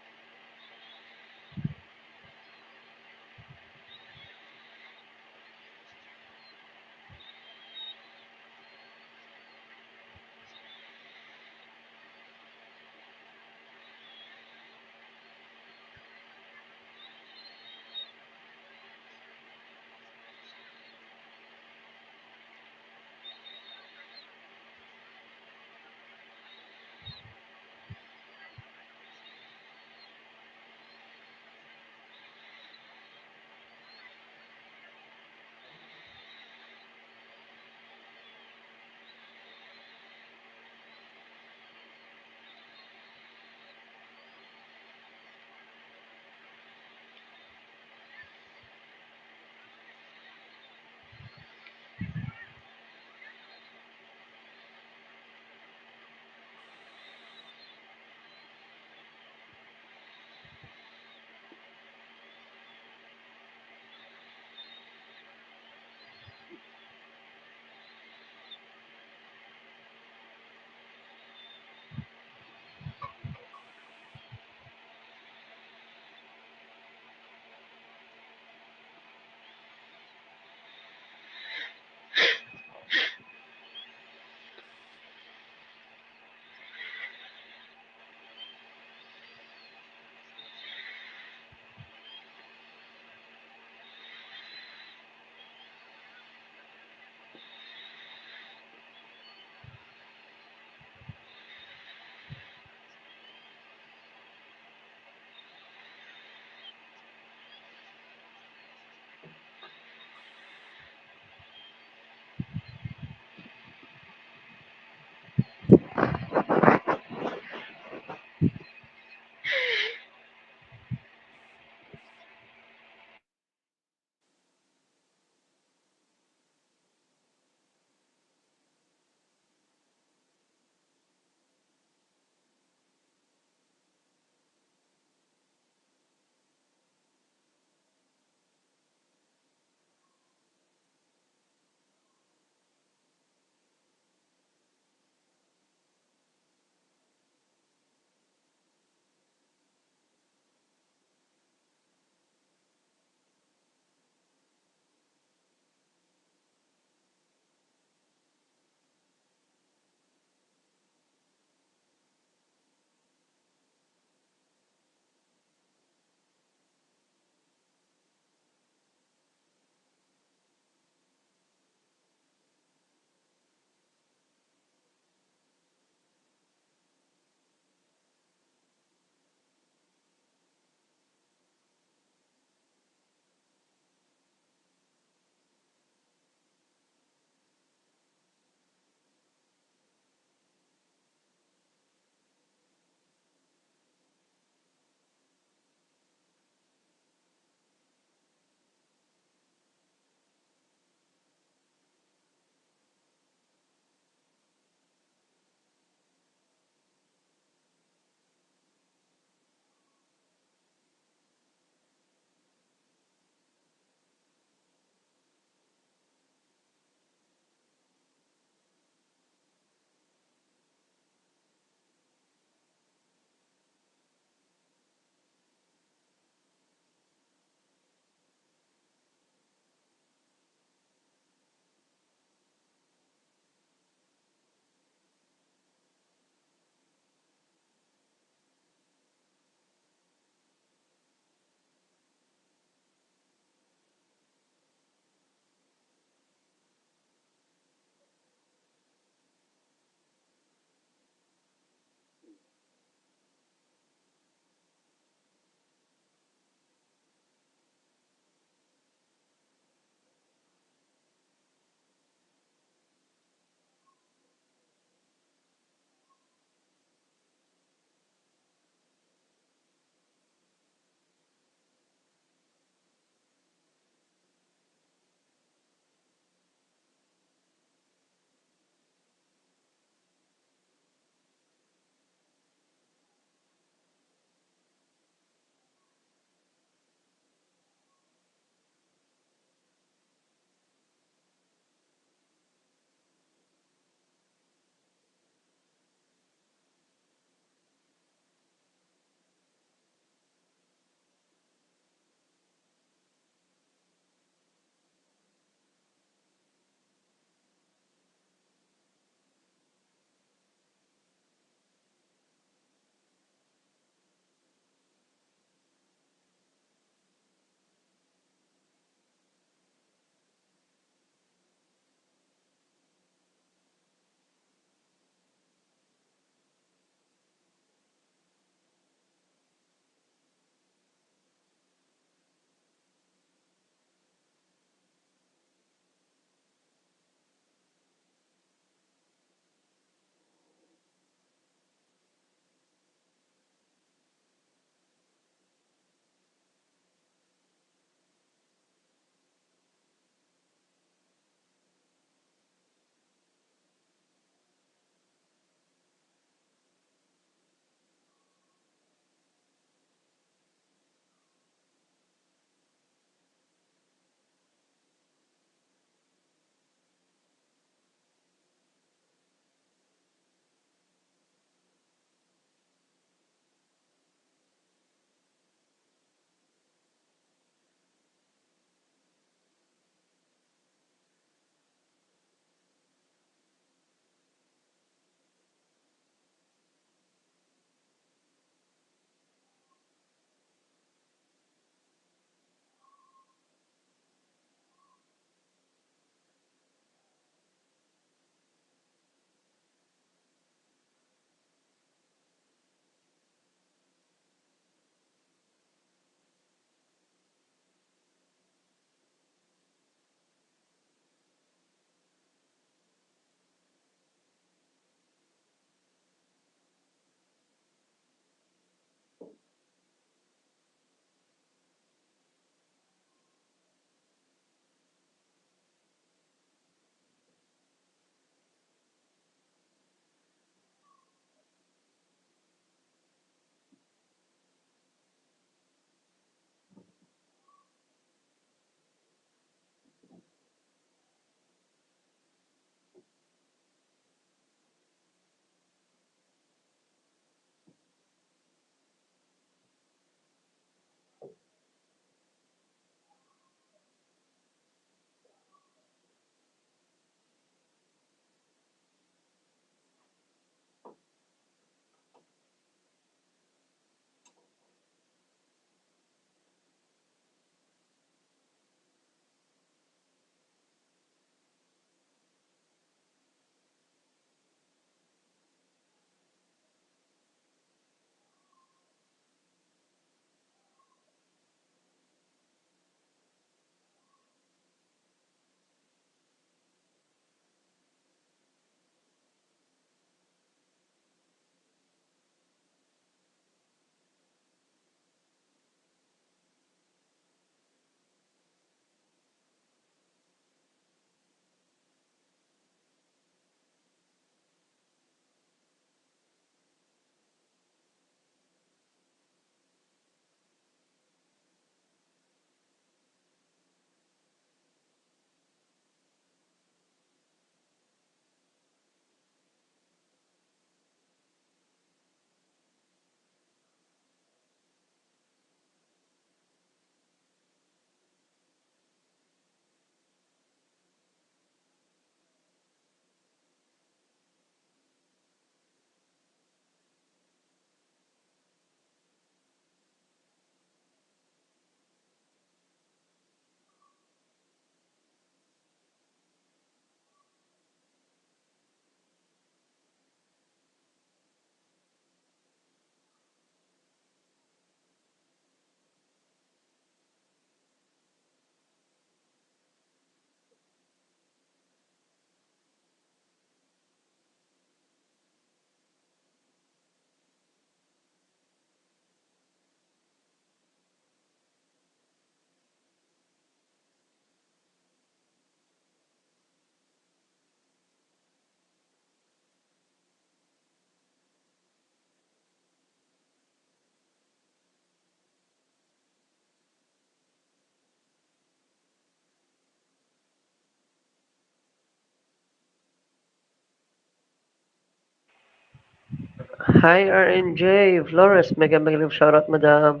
Hi, R N J Flores. Mega, mega love shoutout, madam.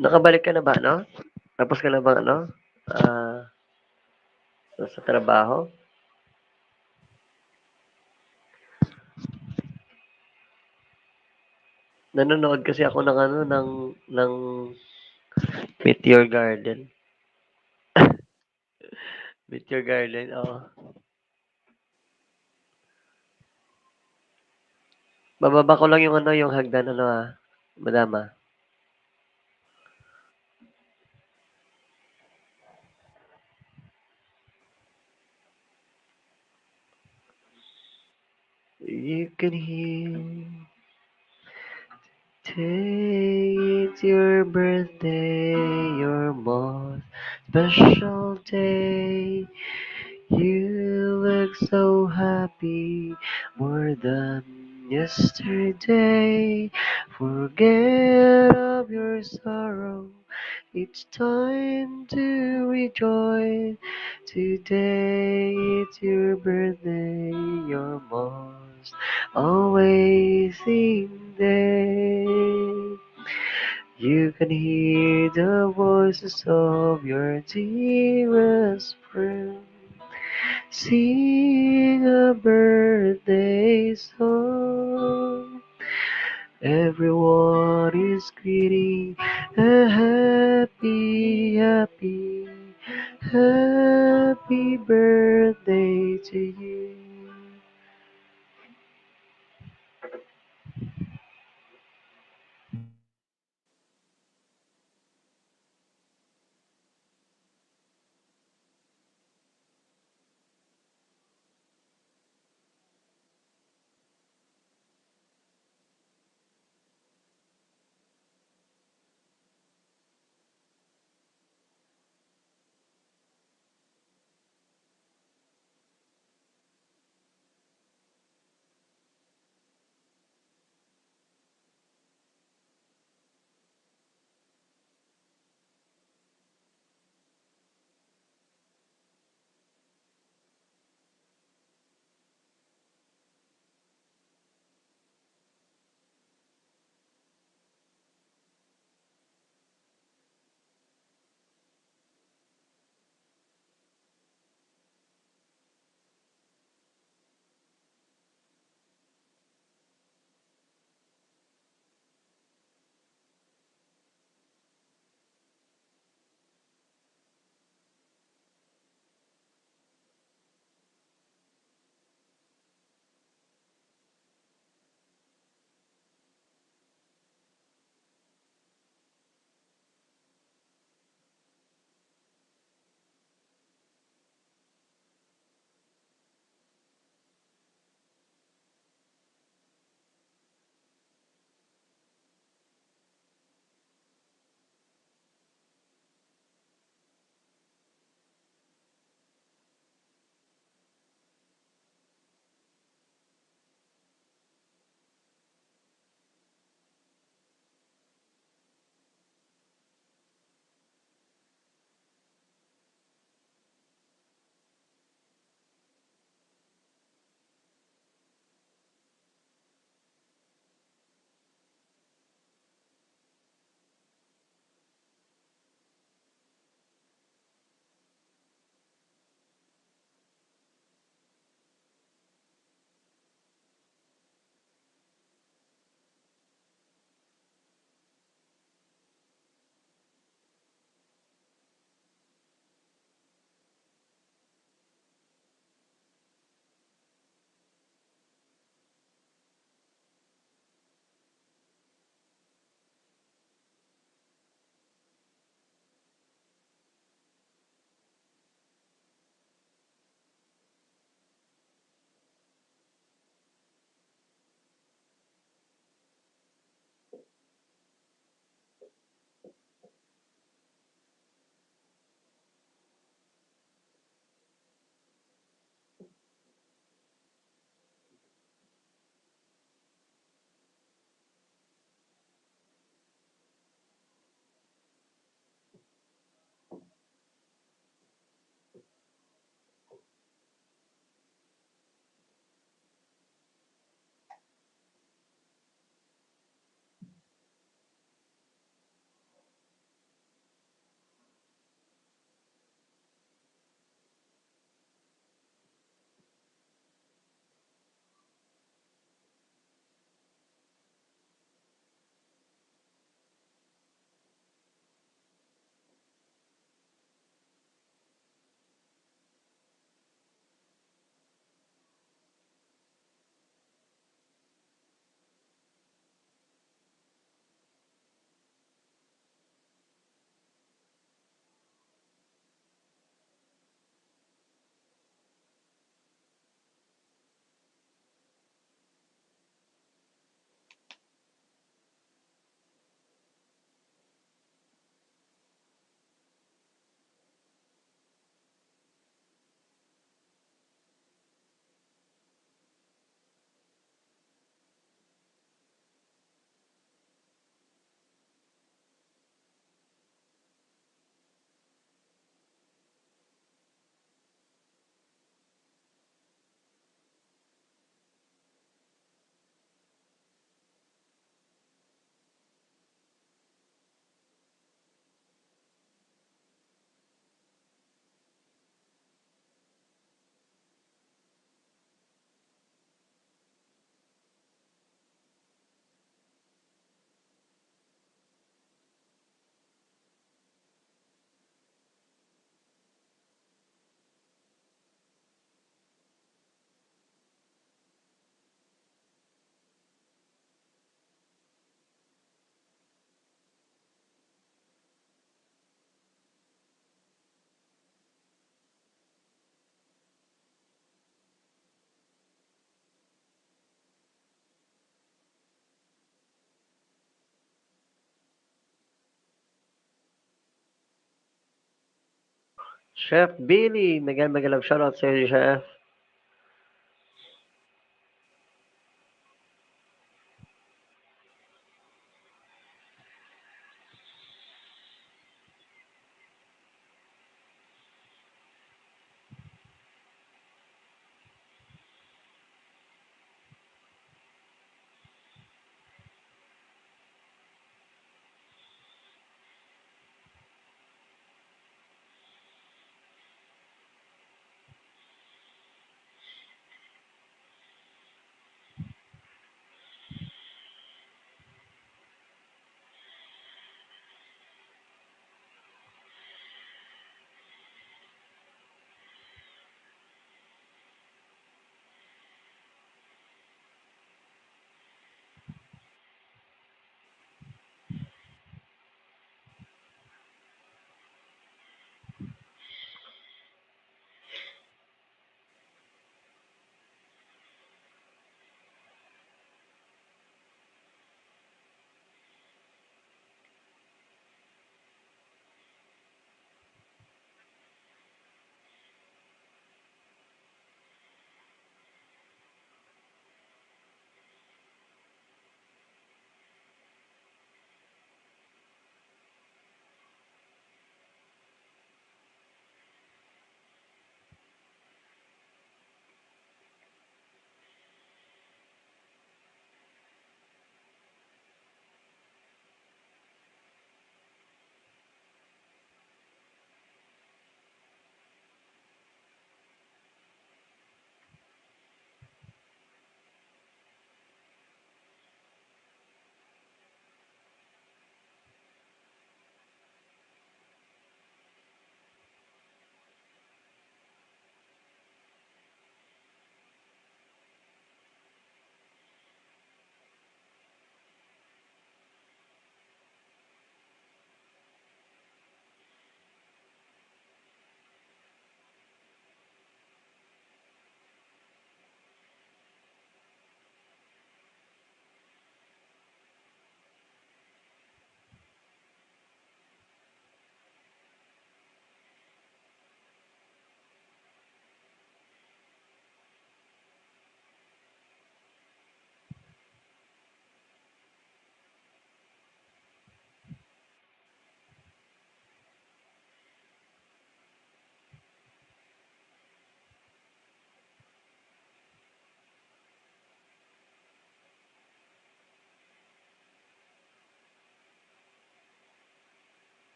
Nakabalik ka na ba, no? Tapos ka na ba, no? Ah, sa trabaho? Nanonood kasi ako ng ano, ng, ng Meteor Garden. Meteor Garden, oo. Bababa ko lang yung ano, yung hagdan, ano, ah, madam, ah. You can hear. Today it's your birthday, your most special day. You look so happy, more than yesterday. Forget of your sorrow, it's time to rejoice. Today it's your birthday, your most amazing day. You can hear the voices of your dearest friend sing a birthday song. Everyone is greeting a happy, happy, happy birthday to you. Chef Billy, mega, mega love shoutout sa iyo, Chef.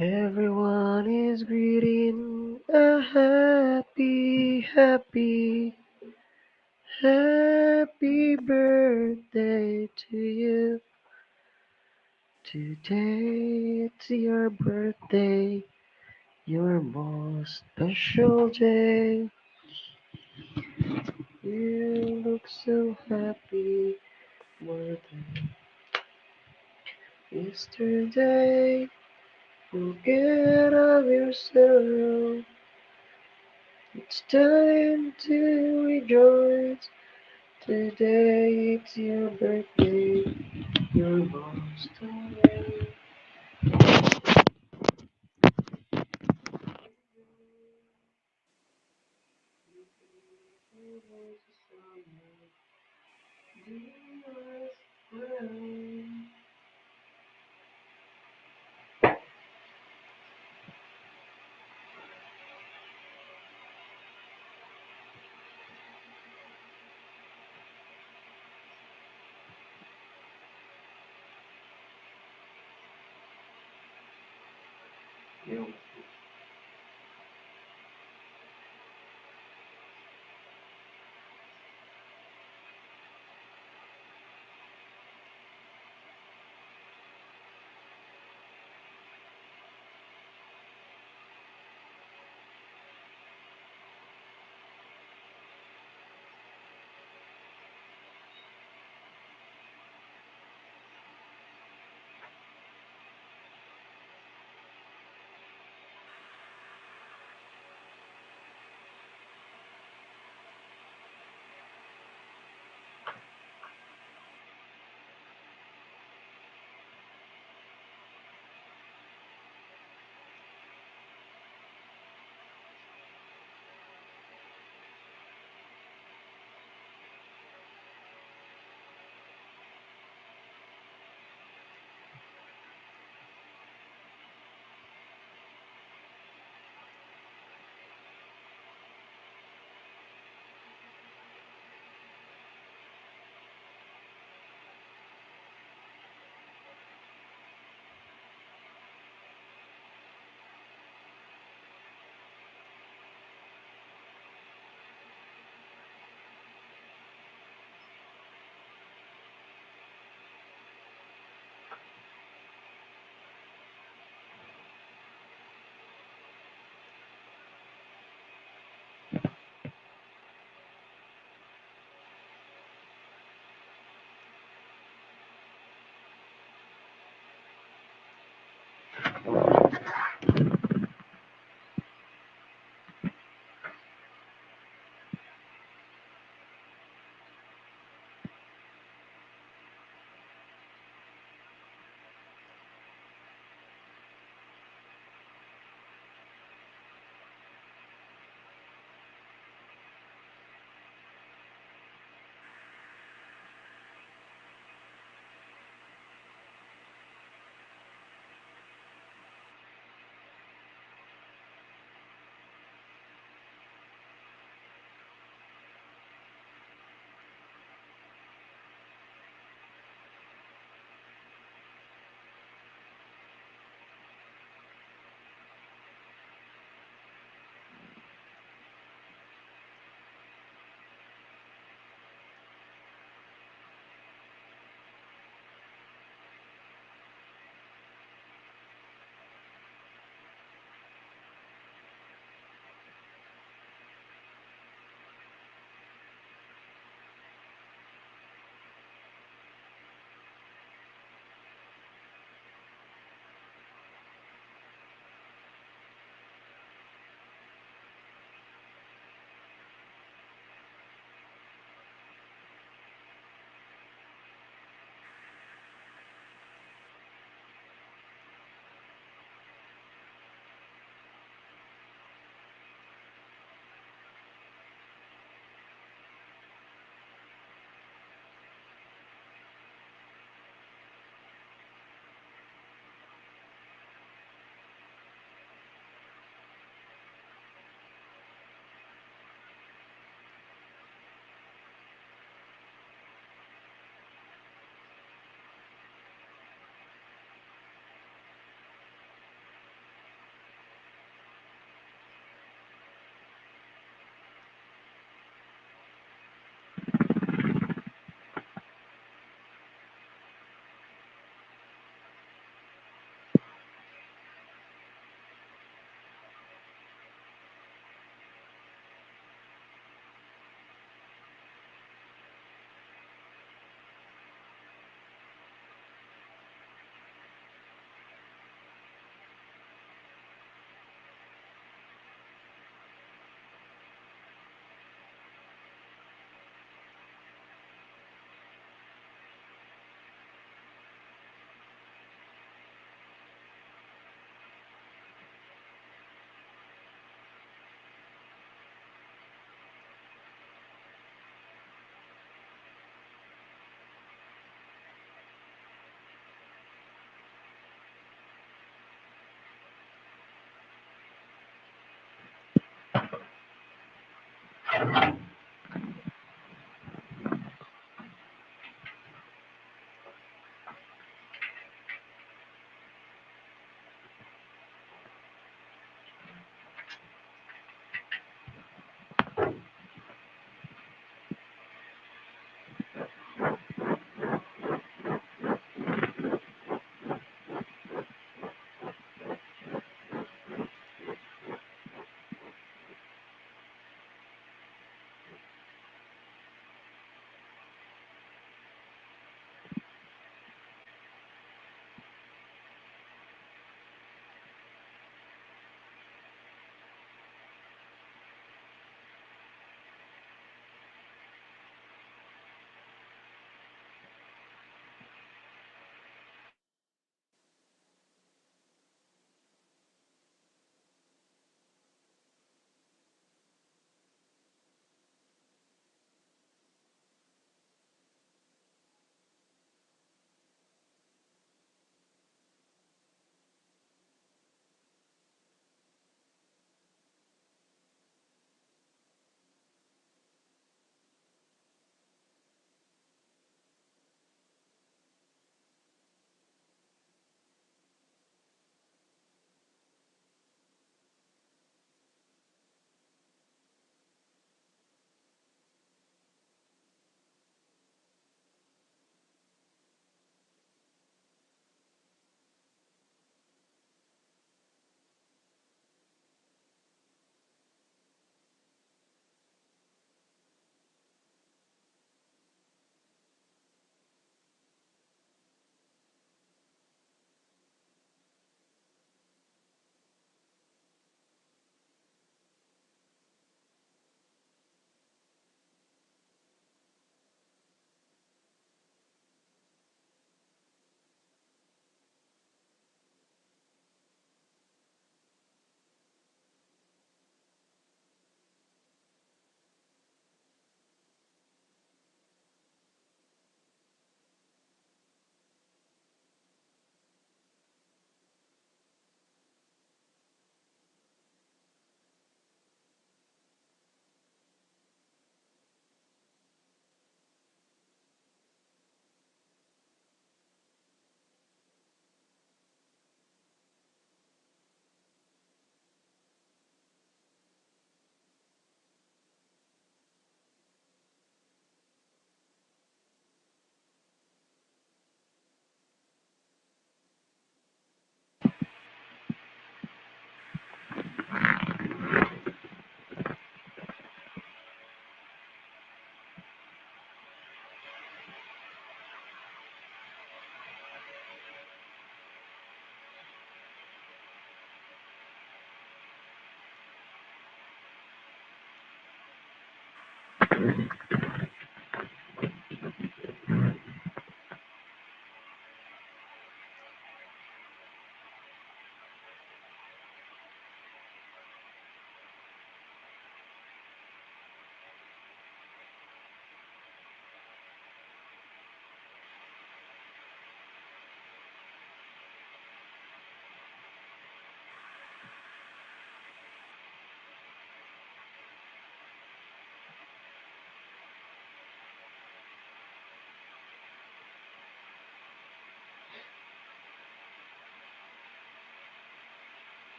Everyone is greeting a happy, happy, happy birthday to you. Today it's your birthday, your most special day. You look so happy, more than yesterday. Forget all your sorrow. It's time to rejoice. Today it's your birthday. You lost away.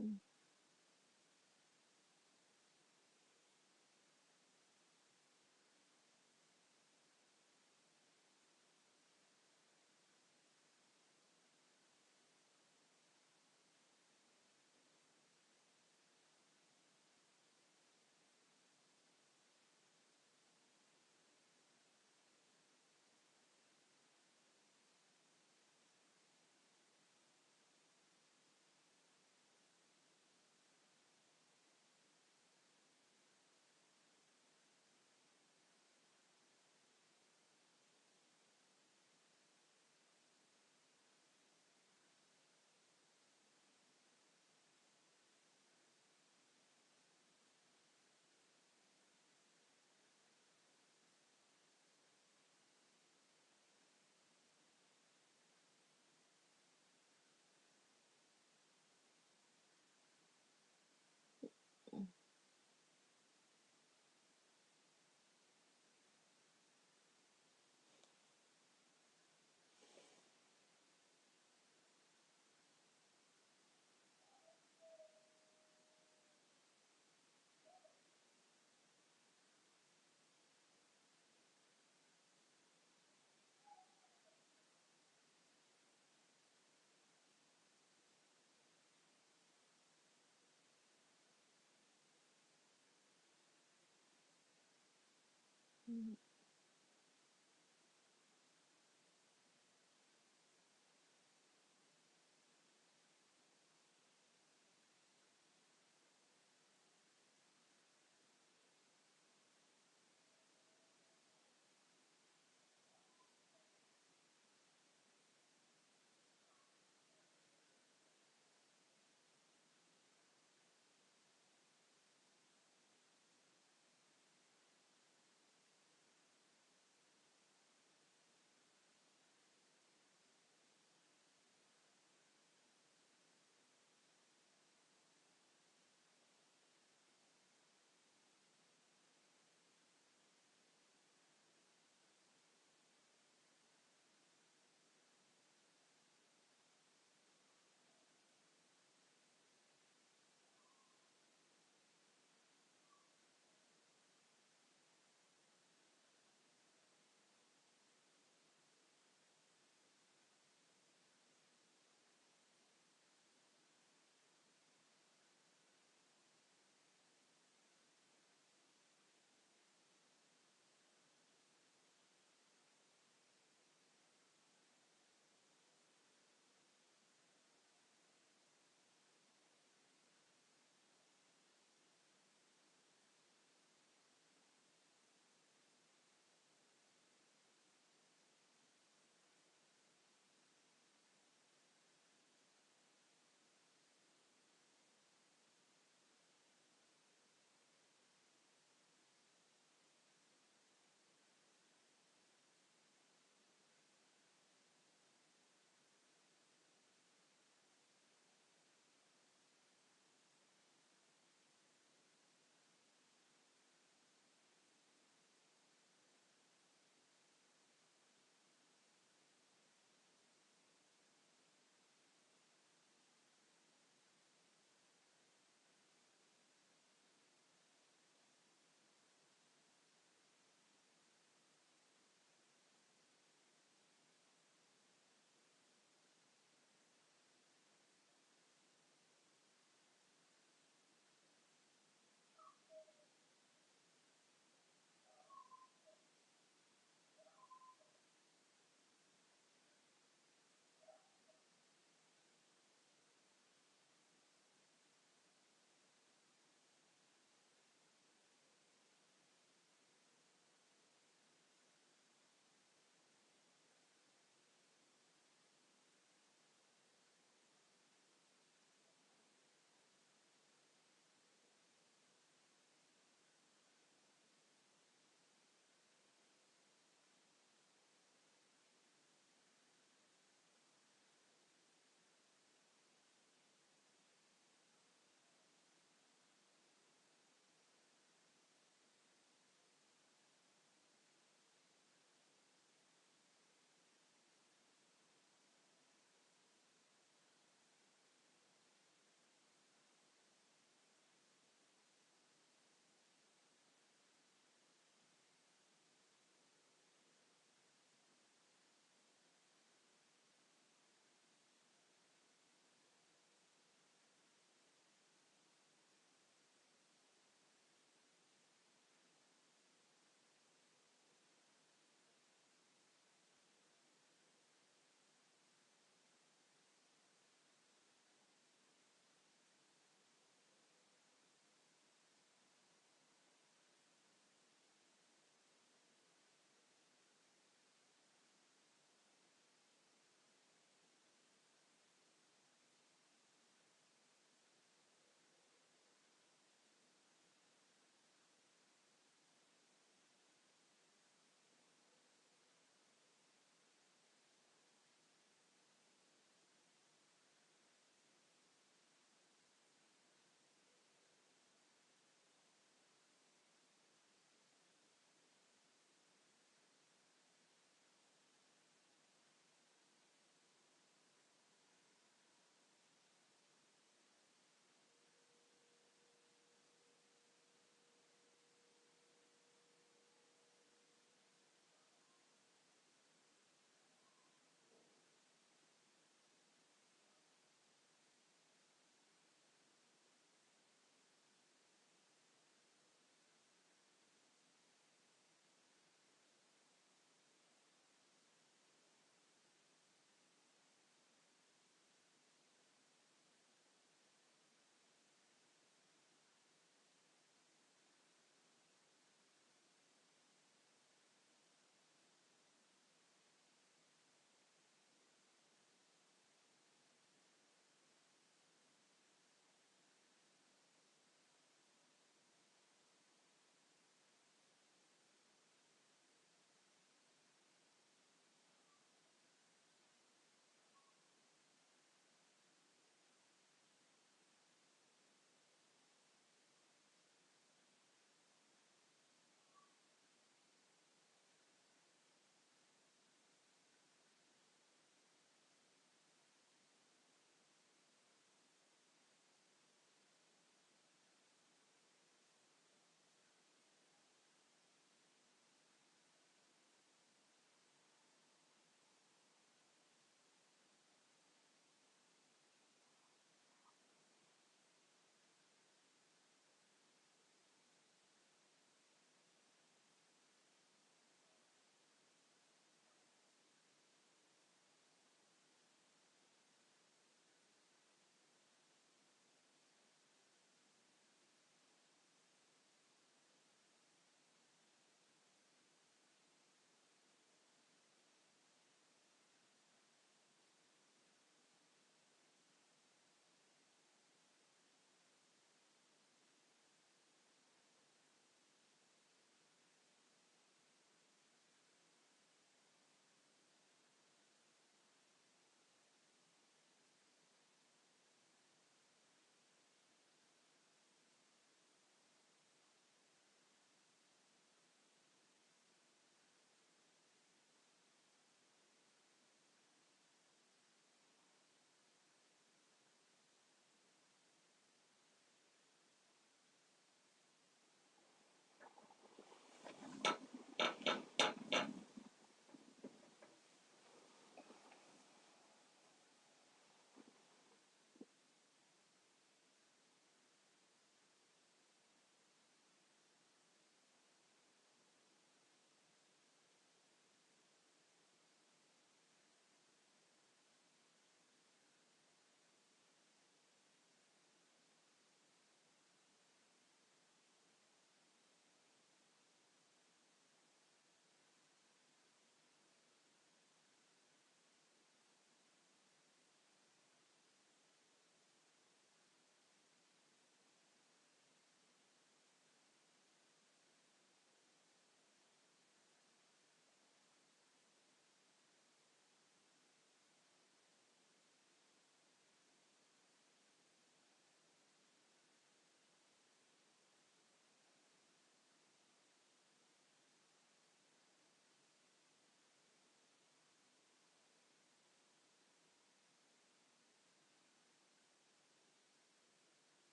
Mm.